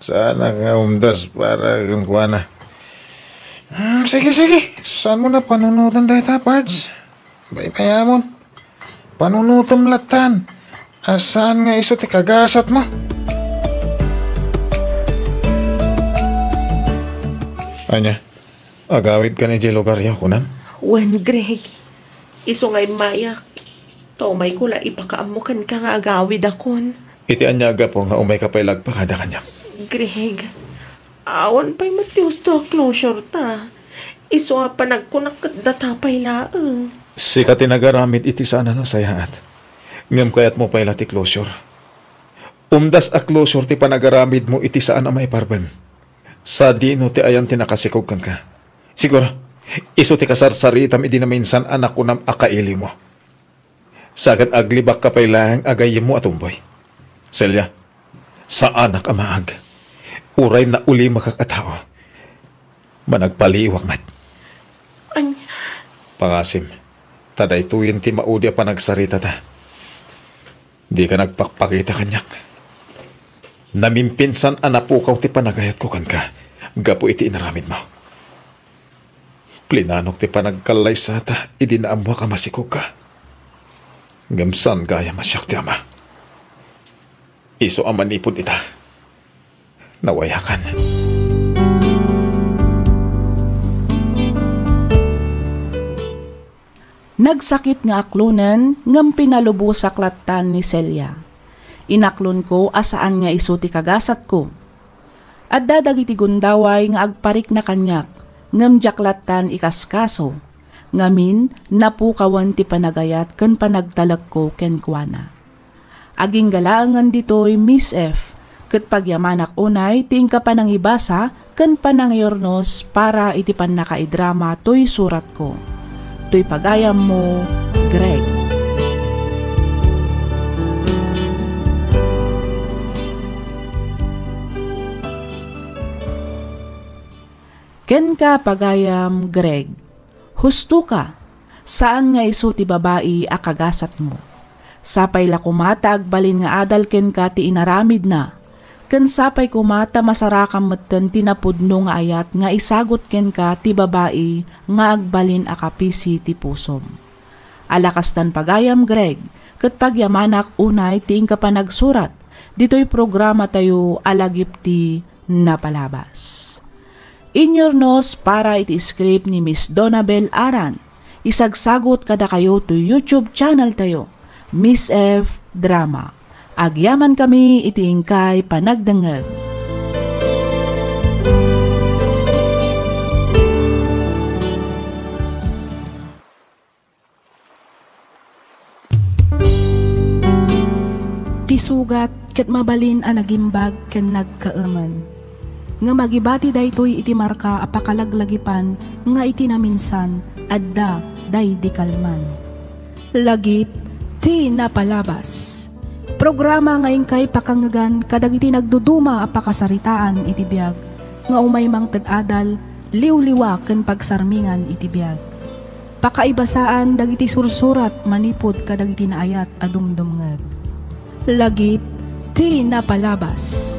saanak nga umdas para kenkuana. Hmm, sige, sige. Saanmo a panunoten dayta, Pards? Baybayamon. Panunotem lattan a saan nga isu ti kagasatmo. Ania? Agawidkan idiay lugaryo, kunam? Wen, Greg. Isu nga immayak. Ta umayko la ipakaammo kenka nga agawidakon. Iti ania a gapu nga umayka pay la agpakada kaniak? Greg, awan pay met ti husto a closure ta. Isu a panagkunak ket data pay laeng. Sika ti nagaramid iti saan a nasayaat. Ngem kayatmo pay la ti closure. Umdas a closure ti panagaramidmo iti saan a maiparbeng. Sadino ti ayan ti nakasikog kenka? Siguro, isu ti kasarsaritam idi naminsan a nakunam a kailiwmo. Sa ket aglibakka pay laeng a gayyemmo a tumboy. Celia, saanak a maag. Uray naulimakak a tao, managpaliiwak met. Ania? Pangasim, ta daytoyen ti maudi a panagsaritata. Dika nagpakpakita kaniak. Namimpinsan a napukaw ti panagayatko kenka gapu iti inaramidmo. Plinanok ti panagkallaysata idi naammoak a masikogka. Ngem saan gayam a siak ti ama. Isu a manipud ita, nawayakan. Nagsakit nga aklonen ngem pinalubosak lattan ni Celia. Inaklonko a saan nga isu ti kagasatko. Adda dagiti gundaway nga agparikna kaniak, ngem diak lattan ikaskaso. Ngamin, napukawen ti panagayat ken panagtalekko kenkuana. Agingga laengen ditoy, Miss F, ket pagyamanak unay ti inka panangibasa ken panangiyurnos para iti pannakaidrama toy suratko. Toy pagayammo, Greg. Kenka, pagayam Greg, husto ka. Saan nga isu ti babai a kagasatmo. Sapay la koma ta agbalin nga adal kenka ti inaramidna, ken sapay koma ta masarakam metten ti napudno nga ayat nga isagut kenka ti babai nga agbalin a kapisi ti pusom. Ala kastan, pagayam Greg, ket pagyamanak unay ti inka panagsurat ditoy programatayo a Lagip ti Napalabas. Inyurnos para iti script ni Miss Donabel Aran. Isagsagut kadakayo toy YouTube channel tayo, Miss F Drama. Agyaman kami iti inkay panagdengngeg. Ti sugat ket mabalin a nagimbag ken nagkaemen. Ngem agibati daytoy iti marka a pakalaglagipan nga iti naminsan, adda daydi kalman. Lagip ti Napalabas. Programa nga inkay pakangngegan kadagiti nagduduma a pakasaritaan iti biag, nga umay mangted adal, liwliwa ken pagsarmingan iti biag. Pakaibasaan dagiti sursurat manipud kadagiti naayat a dumdumngeg. Lagip ti Napalabas.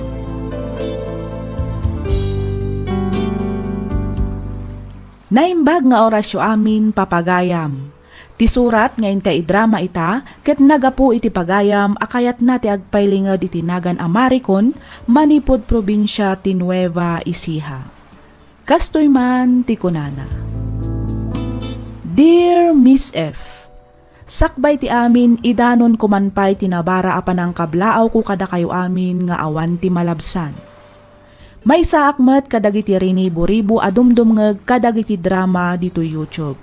Naimbag nga orasyo amin, papagayam. Ti surat nga inta idrama ita ket nagapu iti pagayam a kayatna ti agpailinged iti nagan a Maricon manipud probinsia ti Nueva Ecija. Kastoy man ti kunana, Dear Miss F, sakbay ti amin, idanonko man pay ti nabara a panangkablaawko kadakayo amin nga awan ti malabsan. Maysaak met kadagiti rinibo-ribo a dumdumngeg kadagiti drama ditoy YouTube.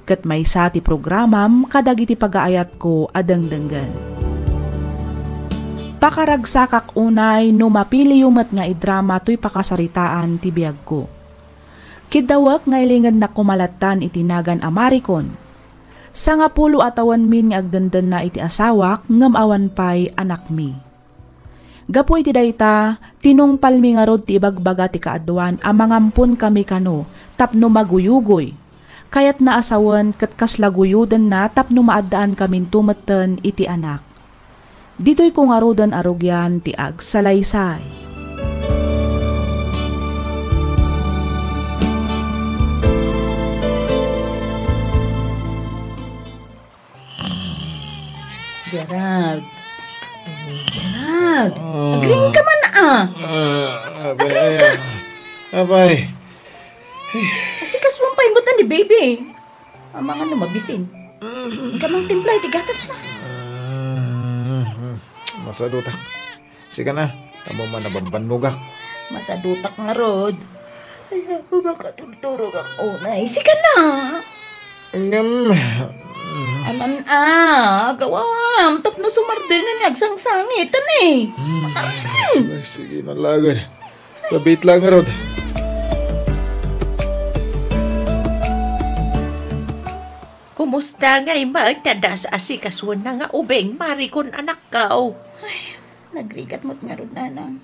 Ket maysa ti programam kadagiti pagaayatko a dengdenggen. Pakaragsakak unay no mapiliyo met nga idrama toy pakasaritaan ti biagko. Kiddawek nga ilingednak koma lattan iti nagan a Maricon. Sangapulo a tawenmin nga agdendenna iti asawak ngem awan pay anakmi. Gapu iti dayta, tinungpalmi ngarud ti ibagbaga ti kaaduan a mangamponkami kano tapno maguyugoy. Kayatna a sawen ket kasla guyodenna tapno maaddaankaminto metten iti anak. Ditoyko ngaruden a rugian ti agsalaysay. Gerald. Gerald. Ah. Agriing ka man, ah. Ah, abay, Agriing ka. Abay. Asikaso pay met ni baby. Amangan no mabisin. Inka mangtimpla iti gatas na. Ah, masadutak. Sika na, amo man a bambannogak. Masadutak ngarud. Ay, Apo, makaturturogak unay. Sika na. Ngem. Aman a, agawam, tapno sumardengen nga agsangsangitan eh. Hmm. Ay, sige na lagad. Labit lang, Rod. Kumusta ngay met ta asikasuenna nga ubing, Maricon, anakko? Ay, nagrigat met ngarud, nanang.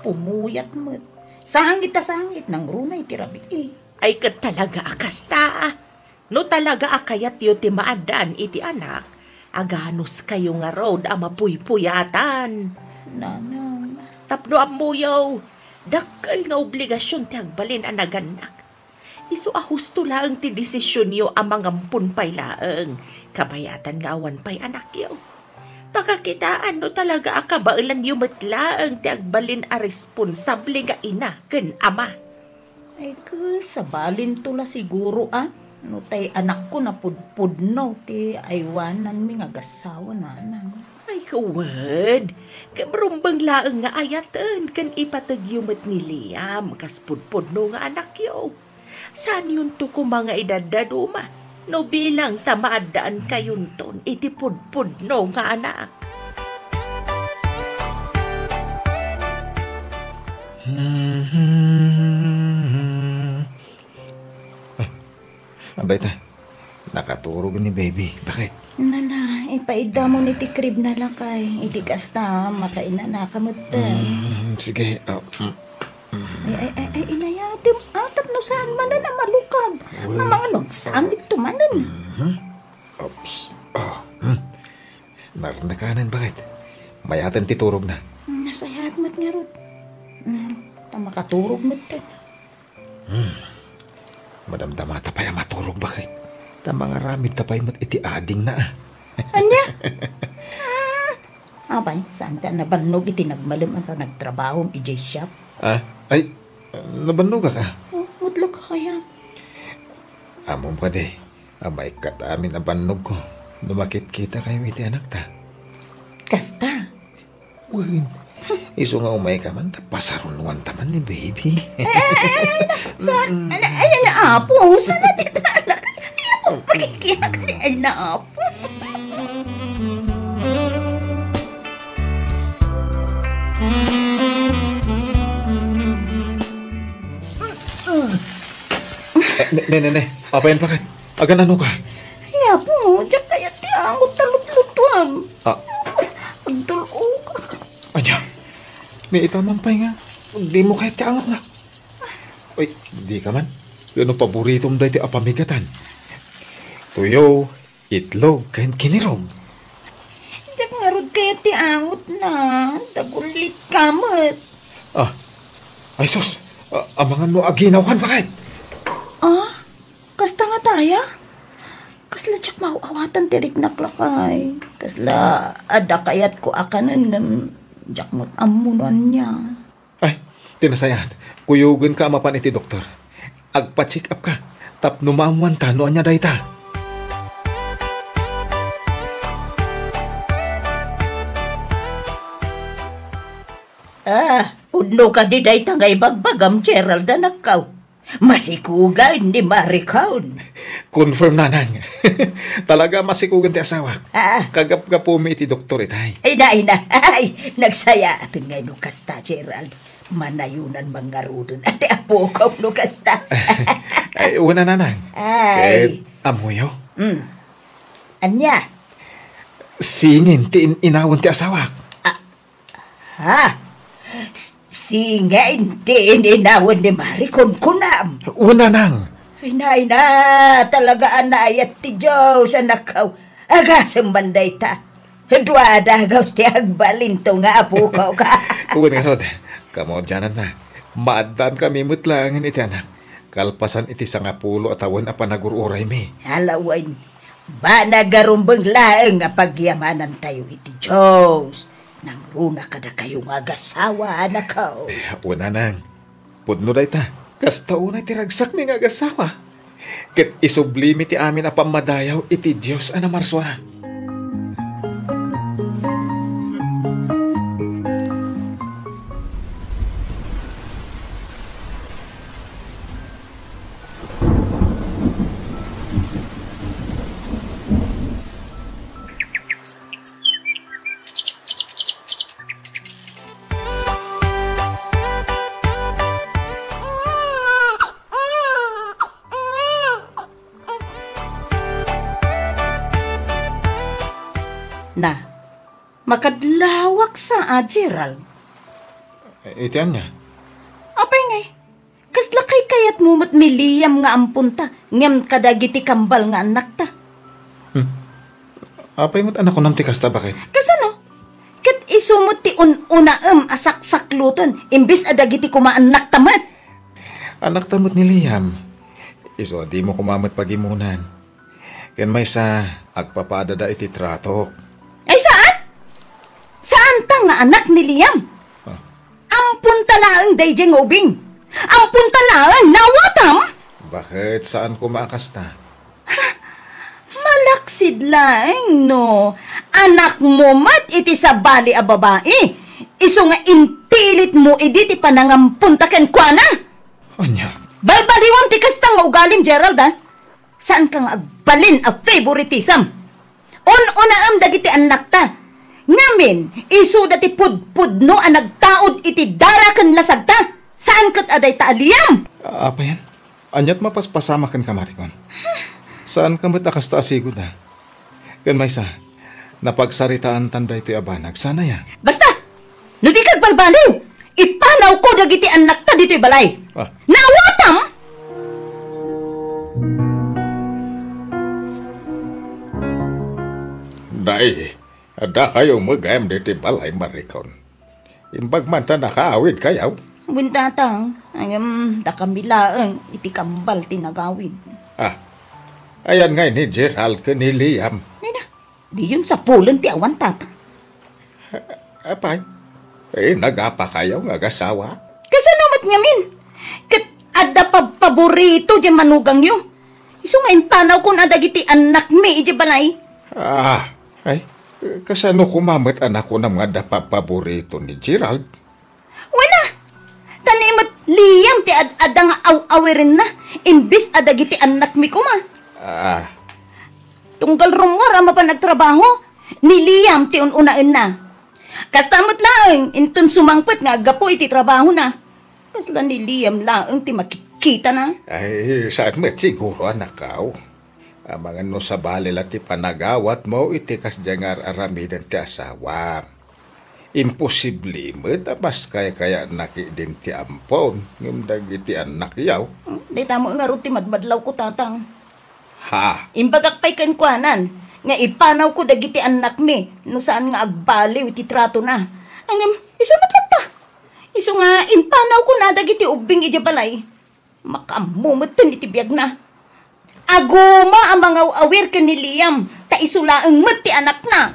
Pumuyat met. Sangit a sangit, nangruna iti rabii. Ay, ket talaga a kasta. No talaga a kayatyo ti maaddaan iti anak, aganuskayo ngarud a mapuypuyatan. Nanang. Tapno ammoyo, dakkel nga obligasion ti agbalin a nagannak. Isu a husto laeng ti desisionyo a mangampon pay laeng, kabayatan nga awan pay anakyo. Pakakitaan no talaga a kabaelanyo met laeng ti agbalin a responsable nga ina ken ama. Ay, ket, sabalinto la siguro, a? No tay anakko napudpudno ti aywananmi nga agassawa, nanang. Ay, wen. Ngem rumbeng laeng nga ayaten ken ipategyo met ni Liam kas pudpudno nga anakyo. Saanyonto koma nga idaddaduma no bilang ta maaddankayonton iti pudpudno nga anak. Hmm. Ah, abay ta. Nakaturog ni baby. Bakit? Nana, ipaiddamon iti crib na, lakay. Iti kasta, makainanaka metten. Hmm, sige. Ah, hmm. Ay, ay, ay, ay, inayatem. Ah, tapno saan manen a malukag. Uy. Amangan no agsamit to manen. Mhm. Oops. Ah, hmm. Narnakanen, bakit? Mayaten ti turog na. Hmm, nasayaat met ngarud. Hmm, ta makaturog metten. Hmm. Madamdamata pay a maturog, bakit? Ta mangaramidta pay met iti adingna, ah. Ania? Ah, apay, saanka a nabannog iti nagmalem a panagtrabahom idiay shop? Ah, ay, nabannogak, ah. Oh, mutlo ka kaya? Ammom kadi, a maikkat amin a bannogko no makitkitakayo iti anakta. Kasta? Wen, isu nga umayka man, ta pasarunoanta man ni baby. Eh, eh, eh, eh, na, saan? Ay, ay, ay, na, apo, saan na dito, anak? Ay, apo, pakikiyak, ay, na, apo. Eh, ne, ne, ne, ne. Apayan, bakit? Aganano ka? Ay, apo, diak kayat ti angot ta lutlutuan. Ah. Agdul-ok. Ania? Ni ita man pay nga, dimo kayat ti angotna. Uy, dika man. Kano paboritom daytoy a pamigatan? Tuyo, itlog, ken kinirog. Diak ngarud kayat ti angotna. Dagullit ka met. Ah, ay sus. Ah, amangan no aginaw kan, bakit? Ah? Kasta nga taya? Kasla diak maaw-awatan ti riknak, lakay. Kasla adda kayatko a kanen ngem diak met ammo no ania. Ay, ti nasayaat, kuyogenka a mapan iti doktor. Agpa-check up ka, tapno maammoanta no ania dayta. Ah, pudno kadi dayta nga ibagbagam, Gerald, anakko? Masikugan ni Maricon. Confirm, nanang. Talaga masikugan ti asawak. Ah. Kagapgapumi iti doktor itay. Ay, na, ay, na. Ay, nagsayaaten ngay no kasta, Gerald. Manayonan man ngaruden. Ati apok no kasta. Ay, una, nanang. Ay. Ket, ammoyo? Mm. Ania? Singin ti in-inawen ti asawak. Ah, Ha? S-, singin ti in-inawen ni Maricon, kunam? Una, nang. Ay, nay na, talaga a naayat ti Dios, anakko. Agasem man dayta. Dua dagaw ti agbalinto nga apokok. Wen ngarud, kamaudiananna. Maaddaankami met laengen iti anak. Kalpasan iti sangapulo a tawen a panagur-uraymi. Alawen, banag a rumbeng laeng a pagyamanantayo iti Dios. Nangruna kadakayo nga agassawa, anakko. Eh, una, nang. Pudno dayta. Kasta unay ti ragsakmi nga agassawa. Ket isublimi ti amin a pammadayaw iti Dios a namarsua. Na, makadlawak sa a, Gerald. Eh, iti ania? Apay ngay? Kasla kaykayatmo met ni Liam nga amponta, ngem kadagiti kambal nga annakta? Hmm. Apay met a nakunam ti kasta, bakit? Kasano? Ket isu met ti un-unaem a saksakloten, imbes a dagiti koma annakta met. Annakta met ni Liam. Isu a dimo koma met pagimunan. Ken maysa, agpapadada iti tratok. Ay, saan? Saanta nga anak ni Liam? Ah. Amponta laeng daydiay nga ubing. Amponta laeng, naawatam? Bakit saan koma a kasta? Aksid laeng no anakmo met iti sabali a babai, isu nga impilitmo idi ti panangamponta kenkuana. Ania? Balbaliwam ti kasta nga ugalim, Gerald, a. Saanka nga agbalin a favoritism. Un-unaem dagiti annakta. Ngamin, isuda ti pudpudno a nagtaud iti dara ken lasagta. Saan ket a dayta a Liam. Apayen? Ania't mapaspasamak kenka, Maricon? Saanka met a kasta a sigud, a. Ken maysa, napagsaritaantan daytoy a banag. Saan aya? Basta! No dika agbalbaliw, ipanawko dagiti annakta ditoy balay. Ah. Naawatam! Nay, adda kayo met gayam ditoy balay, Maricon. Imbag man ta nakaawid kayo. Wen, Tatang, ngem dakami laeng iti kambal ti nagawid. Ah, ayan ngay ni Gerald ken ni Liam. Nina, diyon sapulen ti awan, Tatang. Apay, eh, nagapa kayo nga agasawa? Kasano met ngamin? Ket adda pabpaborito diay manugangyo. Isu nga impanawkon a dagiti annakmi idiay balay. Ah, ay, kasano koma met a nakunam nga adda pabpaborito ni Gerald? Wen a, ta ni met Liam ti ad-adda nga aw-awirenna, imbes a dagiti annakmi koma. Ah. Tunggal rummuar a mapan agtrabaho, ni Liam ti un-unaenna. Kasta met laeng, inton sumangpet nga aggapu iti trabahona. Kasla ni Liam laeng ti makitkitana. Ay, saan met siguro, anakaw. Amangan no sabali la ti panagawatmo iti kasdiay nga ar-aramiden ti asawam. Imposible met a mas kaykayatna ketdin ti ampon ngem dagiti annakyo. Hmm, dayta met ngarud ti madmadlawko, Tatang. Ha? Imbagak pay kenkuanan nga ipanawko dagiti annakmi no saan nga agbaliw iti tratona. Ngem, isu met latta. Isu nga impanawkona dagiti ubbing idiay balay. Makaammo metten iti biagna. Aguma a mangaw-awir ken ni Liam, ta isu laeng met ti anakna.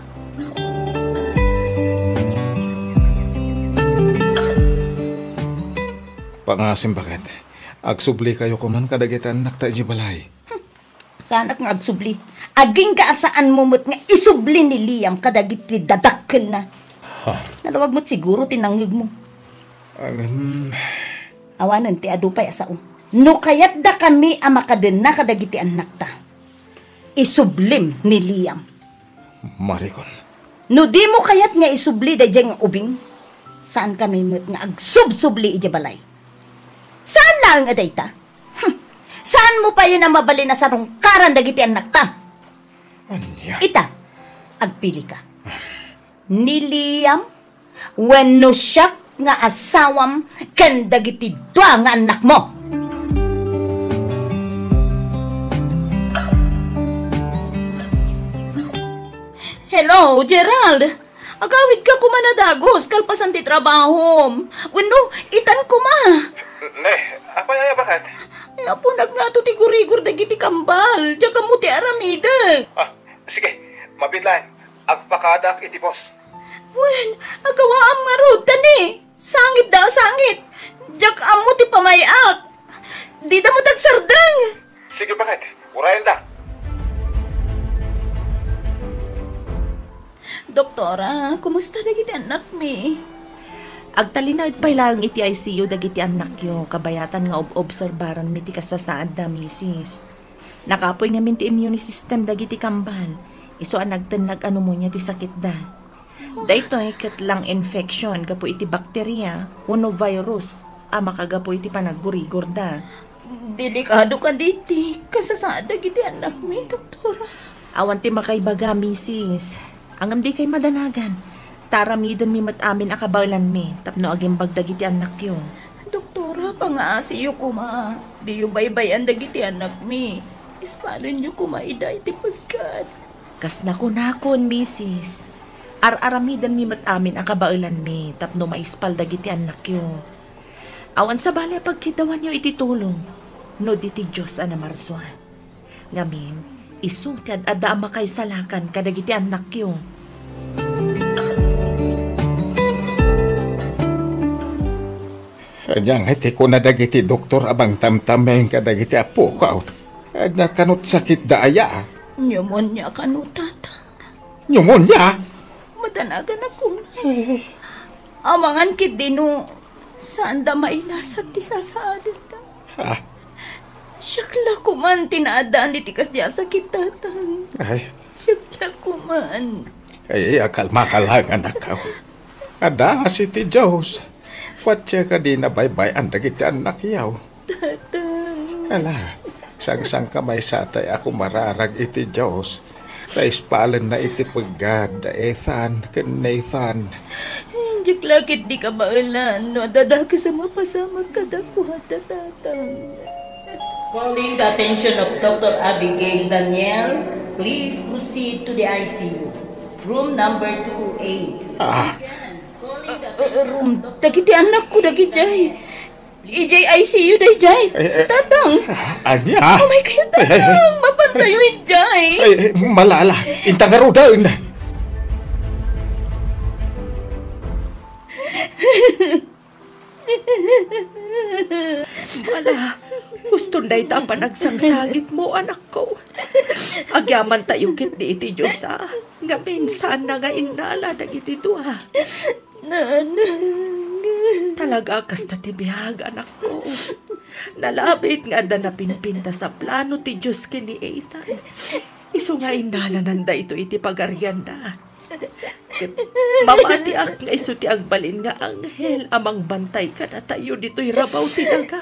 Pangasim, baket. Agsubli kayo koman kadagiti annakta idiay balay. Hmm. Saanak nga agsubli. Agingga a saanmo met nga isubli ni Liam kadagiti dadakkelna. Ha? Nalawag met siguro ti nangngegmo. Ngem, awanen ti adu pay a sao. No kayatdakami a makadenna kadagiti annakta, isublim ni Liam. Maricon. No dimo kayat nga isubli daydiay nga ubing, saankami met nga agsubsubli idiay balay. Saan laeng a dayta? Hmm. Saanmo payen a mabalin a sarungkaran dagiti annakta? Ania? Ita, agpilika. Ni Liam wenno siak nga asawam ken dagiti dua nga annakmo. Hello, Gerald. Agawidka koma a dagus kalpasan ti trabahom. Wenno, itan koma. Ne, apay aya, baket? Ay, apo, nagnato ti gurigor dagiti kambal. Diak ammo ti aramidek. Ah, sige, mabiit laeng. Agpakadaak iti boss. Wen, agawaam ngarud, ta ni, sangitda a sangit. Diak ammo ti pamay-ak. Dida met agsardeng. Sige, baket. Urayendak. Doktora, kumusta dagiti annakmi? Agtalinaed pay laeng iti I C U dagiti annakyo, kabayatan nga ob-obserbaranmi ti kasasaadda, misis. Nakapuy ngamin ti immune system dagiti kambal. Isu a nagtennag a pneumonia ti sakitda. Daytoy ket lung infection gapu iti bakteria wenno virus a makagapu iti panaggurigorda. Delikado kadi ti kasasaad dagiti annakmi, doktora. Awan ti makaibaga, misis. Ngem dikay madanagan. Ta aramidenmi met amin a kabaelanmi tapno agimbag dagiti annakyo. Doktora, pangaasiyo koma. Diyo baybay-an dagiti annakmi. Ispalenyo koma ida iti pegkad. Kas nakunakon, misis, ar-aramidenmi met amin a kabaelanmi tapno maispal dagiti annakyo. Awan sabali a pagkiddawanyo iti tulong no di ti Dios a namarsua. Ngamin, isu ti ad-adda a makaisalakan kadagiti annakyo. Ania ngay ti kuna dagiti doktor a mangtamtameng kadagiti apok? Ania, kanut sakitda aya? Pneumonia kano, Tatang. Pneumonia? Madanagan ako. Eh. Amangan ketdi no saanda mailasat ti sasaadenda. Ah. Siak la koman ti naaddaan iti kasdi a sakit, Tatang. Ay. Siak la koman. Ay, akalmaka laeng, anakko. Adda asi ti Dios. Patse kadi nabaybay-an dagiti annakyo. Tatang. Ala, sangsangkamaysatay a kumararag iti Dios. Ta ispalenna iti peggad da Ethan ken Nathan. Diak la ketdi kabaelan no adda dakes a mapasamak kadakuada, Tatang. Calling the attention of Doctor Abigail Daniel, please proceed to the I C U. Room number two oh eight. Ah. Calling the attention of Doctor Room, dagiti annakko dagidiay. Idiay I C U daydiay. Eh, eh. Tatang. Ah, ania? Oh my God, Tatang. Eh, eh, eh. Mapantayo idiay. Eh, eh, malala. Inta ngaruden. Ala, huston dayta a panagsangsangitmo, anakko. Agyamantayo ketdi iti Dios, a. Ngamin, saanna nga innala dagiti dua. Nanang. Talaga, kasta ti biag, anakko. Nalabit nga adda napinpintas a plano ti Dios ken ni Ethan. Isu nga innalananda ito iti pagarianna. Mamatiak nga isu ti agbalin nga anghel a mangbantay kadatayo ditoy rabaw ti daga.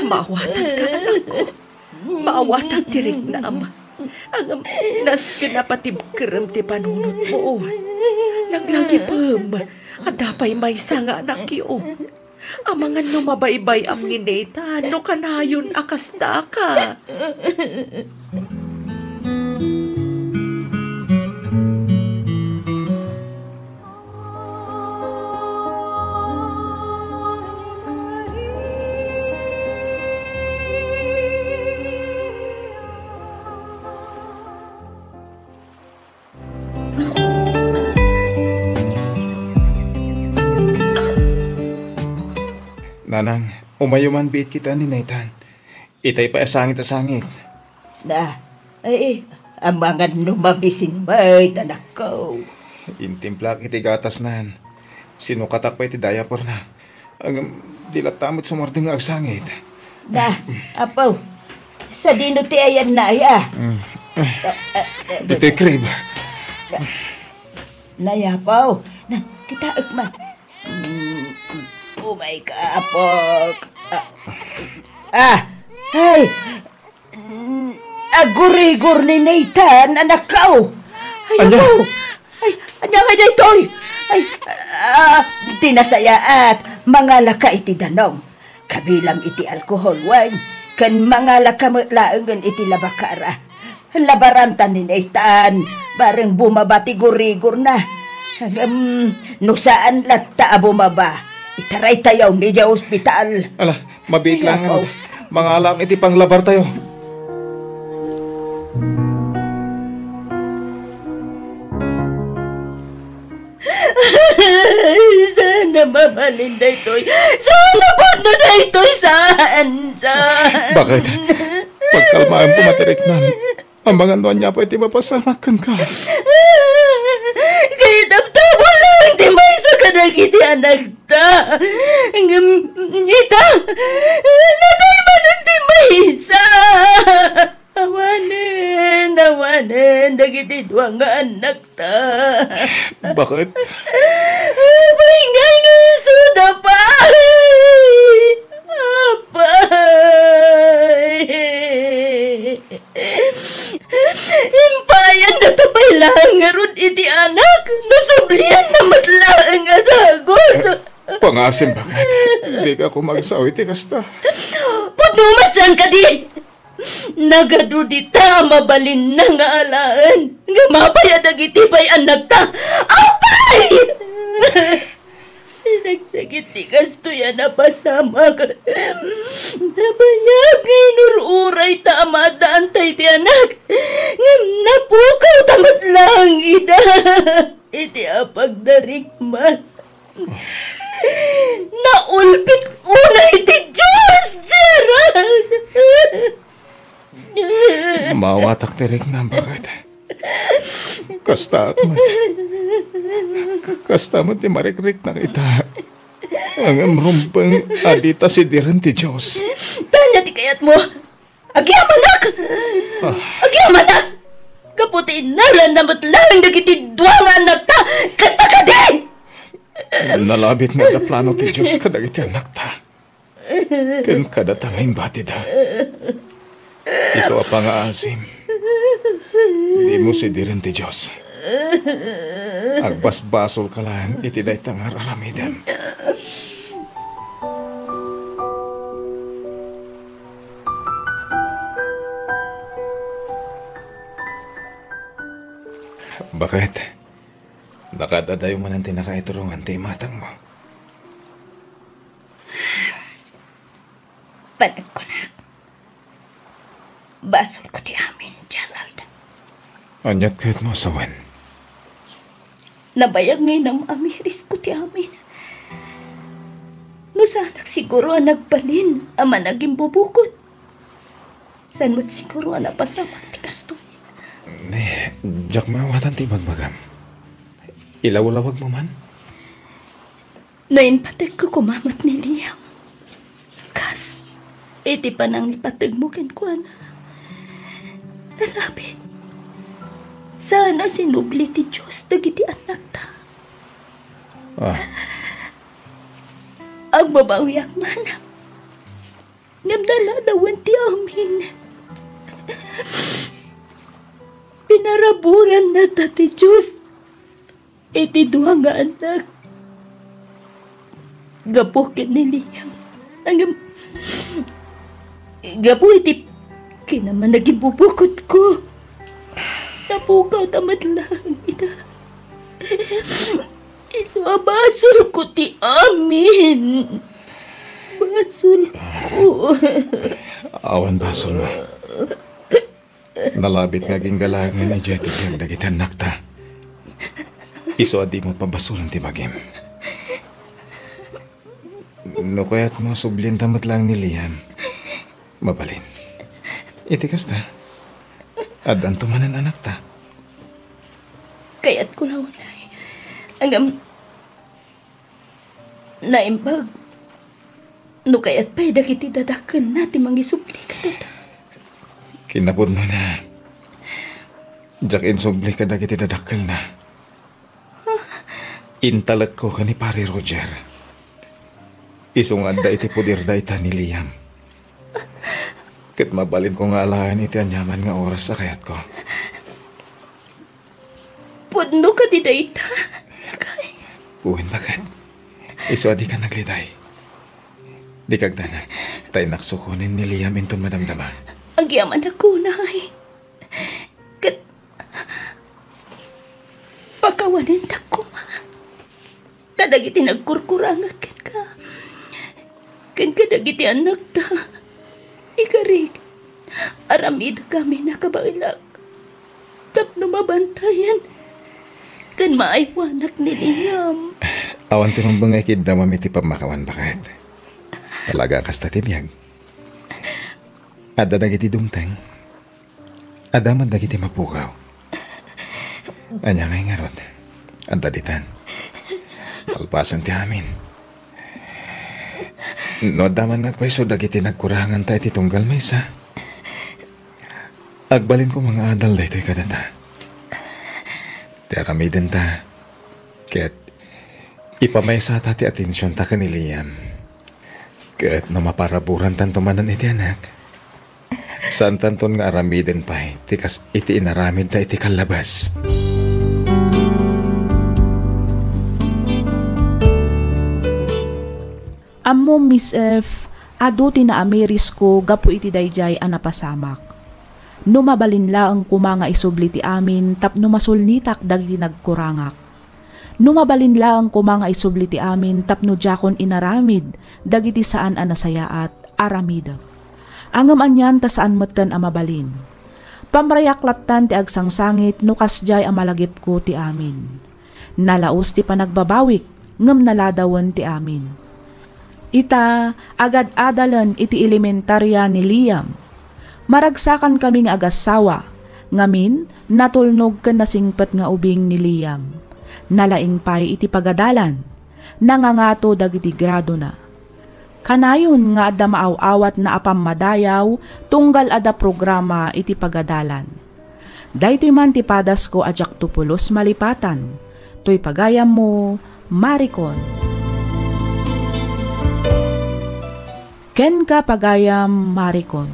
Maawatan ka, anakko. Maawatan ti riknam. Ngem, nasken a patibkerem ti panunotmo. Laglagipem, adda pay maysa nga anakyo. Amangan no mabaybay-am ni Nathan no kanayon a kastaka. Nanang, umayo man biit kita ni Nathan. Itay pay a sangit a sangit. Na, ay, amangan no mabising met, anakko. Intimplak iti gatasnan. Sinukatak pay ti diaperna. Ngem, di latta met sumardeng nga agsangit. Na, apo, sadino ti ayanna aya? Mm. Ah, ah, ah, ditoy crib. Na, nay, apo. Na, kitaek man. Mm, oh my God, apo. Ah, ah, ay, Mm, agurigor ni Nathan, anakko. Ay, ania? Apo. Ay, ania nga daytoy? Ay, ah, di nasayaat. Mangalaka iti danum. Kabilang iti alcohol wine. Ken mangalaka met laengen iti labakara. Labaranta ni Nathan. Bareng bumaba ti gurigorna. Ngem, no saan latta a bumaba, itaraytayo idiay ospital. Ala, mabiit laeng. Mangalaak iti panglabartayo. Saan a mabalin daytoy? Saan a pudno daytoy? Saan? Saan? Bakit? Pagkalmaem, pumatiriknam. Amangan no ania pay ti mapasamak kenka. Kaitam, tabon laeng ti maysa kadagiti anakta. Ngem ita, natay manen ti maysa. Awanen, awanen dagiti dua nga anakta. Bakit? Apay nga isuda pay? Apay. Impayanda ta pay laeng ngarud iti anak, no sublianna met laeng a dagus. Pangasim, bakit? Dika kumagsao iti kasta. Pudno met saan kadi? Nagadu dita a mabalinna nga alaen, nga mapay a dagiti pay annakta. Apay! Nagsakit ti kastoy a napasamak. Nabayag nga inur-urayta a maaddaanta iti anak. Ngem napukawta met laeng ida iti apagdarikmat. Naulbit unay ti Dios, Gerald! Atak ti riknam, baket. Kasta met. Kasta met ti marikriknak ita. Ngem rumbeng a dita sidiren ti Dios. Tanya ti kayatmo. Agyamanak! Ah. Agyamanak! Gapu ti innaranna met laeng dagiti dua nga annakta, kasta kadi! Nalabit nga adda plano ti Dios kadagiti annakta. Ken kadata nga imbatida. Isu a pangaasim, dimo sidiren ti Dios. Agbasbasolka laeng iti dayta nga ar-aramidem. Baket, nakaad-adayo manen ti nakaiturongan ti imatangmo. Panagkunak, basolko ti amin, Gerald. Ania't kayatmo a sawen? Nabayag nga inam-amirisko ti amin. No saanak siguro a nagbalin a managimbubukod, saan met siguro a napasamak ti kastoy. Ni, diak maawatan ti ibagbagam. Ilawlawagmo man? No impategko koma met ni Liam, kas iti panangipategmo kenkuana, nalabit, saan a sinubli ti Dios dagiti annakta. Ah. Agbabawiak man. Ngem naladawen ti amin. Pinaraburanna ta ti Dios iti dua nga annak. Gapu ken ni Liam. Ngem, gapu iti kinamanagimbubukotko, napukawta met laeng ida. Isu a basolko ti amin. Basolko. Awan basolmo. Nalabit nga aginggalangen idiay ti biag dagiti annakta. Isu a dimo pabasolen ti bagim. No kayatmo, sublinta met laeng ni Liam. Mabalin. Iti kasta, addanto manen annakta. Kayatko la unay. Ngem, naimbag no kayat pay dagiti dadakkelna ti mangisubli kadata. Kinapudnona, diak insubli kadagiti dadakkelna. Intalekko ken ni Pari Roger. Isu nga adda iti poder dayta ni Liam. Ket mabalinko nga alaen iti aniaman nga oras a kayatko. Pudno kadi dayta, lakay? Wen, baket. Isu a dika nagliday. Dika agdanag, ta innak sukonen ni Liam inton madamdama. Agyamanak unay. Ket pakawanentak koma. Ta dagiti nagkurkurangak kenka, ken kadagiti annakta, ikarik, aramidek amin a kabaelak tapno mabantayan ken maaywanak ni Liam. Awan ti rumbeng nga ikiddawam iti pammakawan, baket. Talaga kasta ti biag. Adda dagiti dumteng. Adda met dagiti mapukaw. Ania ngay ngarud? Adda ditan. Kalpasan ti amin. No adda man nga agpayso dagiti nagkuranganta iti tunggal maysa, agbalinko nga adal daytoy kadata. Ti aramidenta, ket ipamaysata ti atensionta ken ni Liam. Ket no maparaburantanto manen iti anak, saantanton nga aramiden pay ti kas iti inaramidda iti kallabas. Ammom, Miss F, adu ti naamirisko gapu iti daydiay a napasamak. No mabalin laeng koma nga isubli ti amin tapno masulnitak dagiti nagkurangak. No mabalin laeng koma nga isubli ti amin tapno diakon inaramid dagiti saan a nasayaat a aramidek. Ngem anian ta saan metten a mabalin. Pamrayak lattan ti agsangsangit no kasdiay a malagipko ti amin. Nalaus ti panagbabawik, ngem naladawen ti amin. Ita, agad-adalen iti elementaria ni Liam. Maragsakankami nga agassawa, Ngamin, natulnog ken nasingpet nga ubing ni Liam. Nalaing pay iti pagadalan. Nangangato dagiti gradona. Kanayon nga adda maaw-awatna a pammadayaw tunggal adda programa iti pagadalan. Daytoy man ti padasko a diakto pulos malipatan. Toy pagayammo, Maricon. Kenka, pagayam Maricon.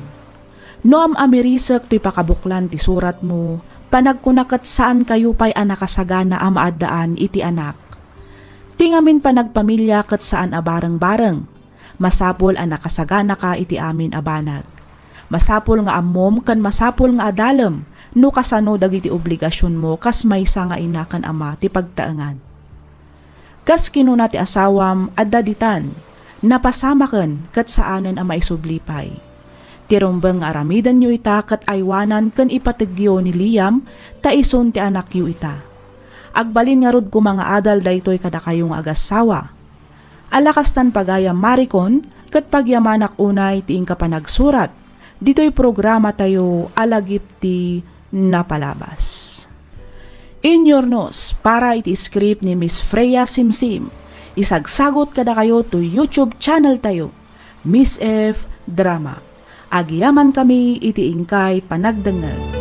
No am-amirisek toy pakabuklan ti suratmo, panagkuna ket saankayo pay a nakasagana a maaddaan iti anak. Ti ngamin panagpamilya ket saan a bareng-bareng. Masapul a nakasaganaka iti amin a banag. Masapul nga ammom ken masapul nga adalem no kasano dagiti obligasionmo kas maysa nga ina ken ama ti pagtaengan. Kas kinuna ti asawam, adda ditan, napasamaken ket saanen a maisubli pay. Ti rumbeng nga aramidenyo ita ket aywanan ken ipategyo ni Liam ta isun ti anakyo ita. Agbalin ngarud koma nga adal daytoy kadakayo nga agassawa. Ala kastan, pagayam Maricon, ket pagyamanak unay ti inka panagsurat ditoy programatayo a lagip ti napalabas. Inyurnos para iti script ni Miss Freya Simsim. Isagsagot kadakayo to YouTube channel tayo, Miss F Drama. Agyamankami iti inkay panagdengngeg.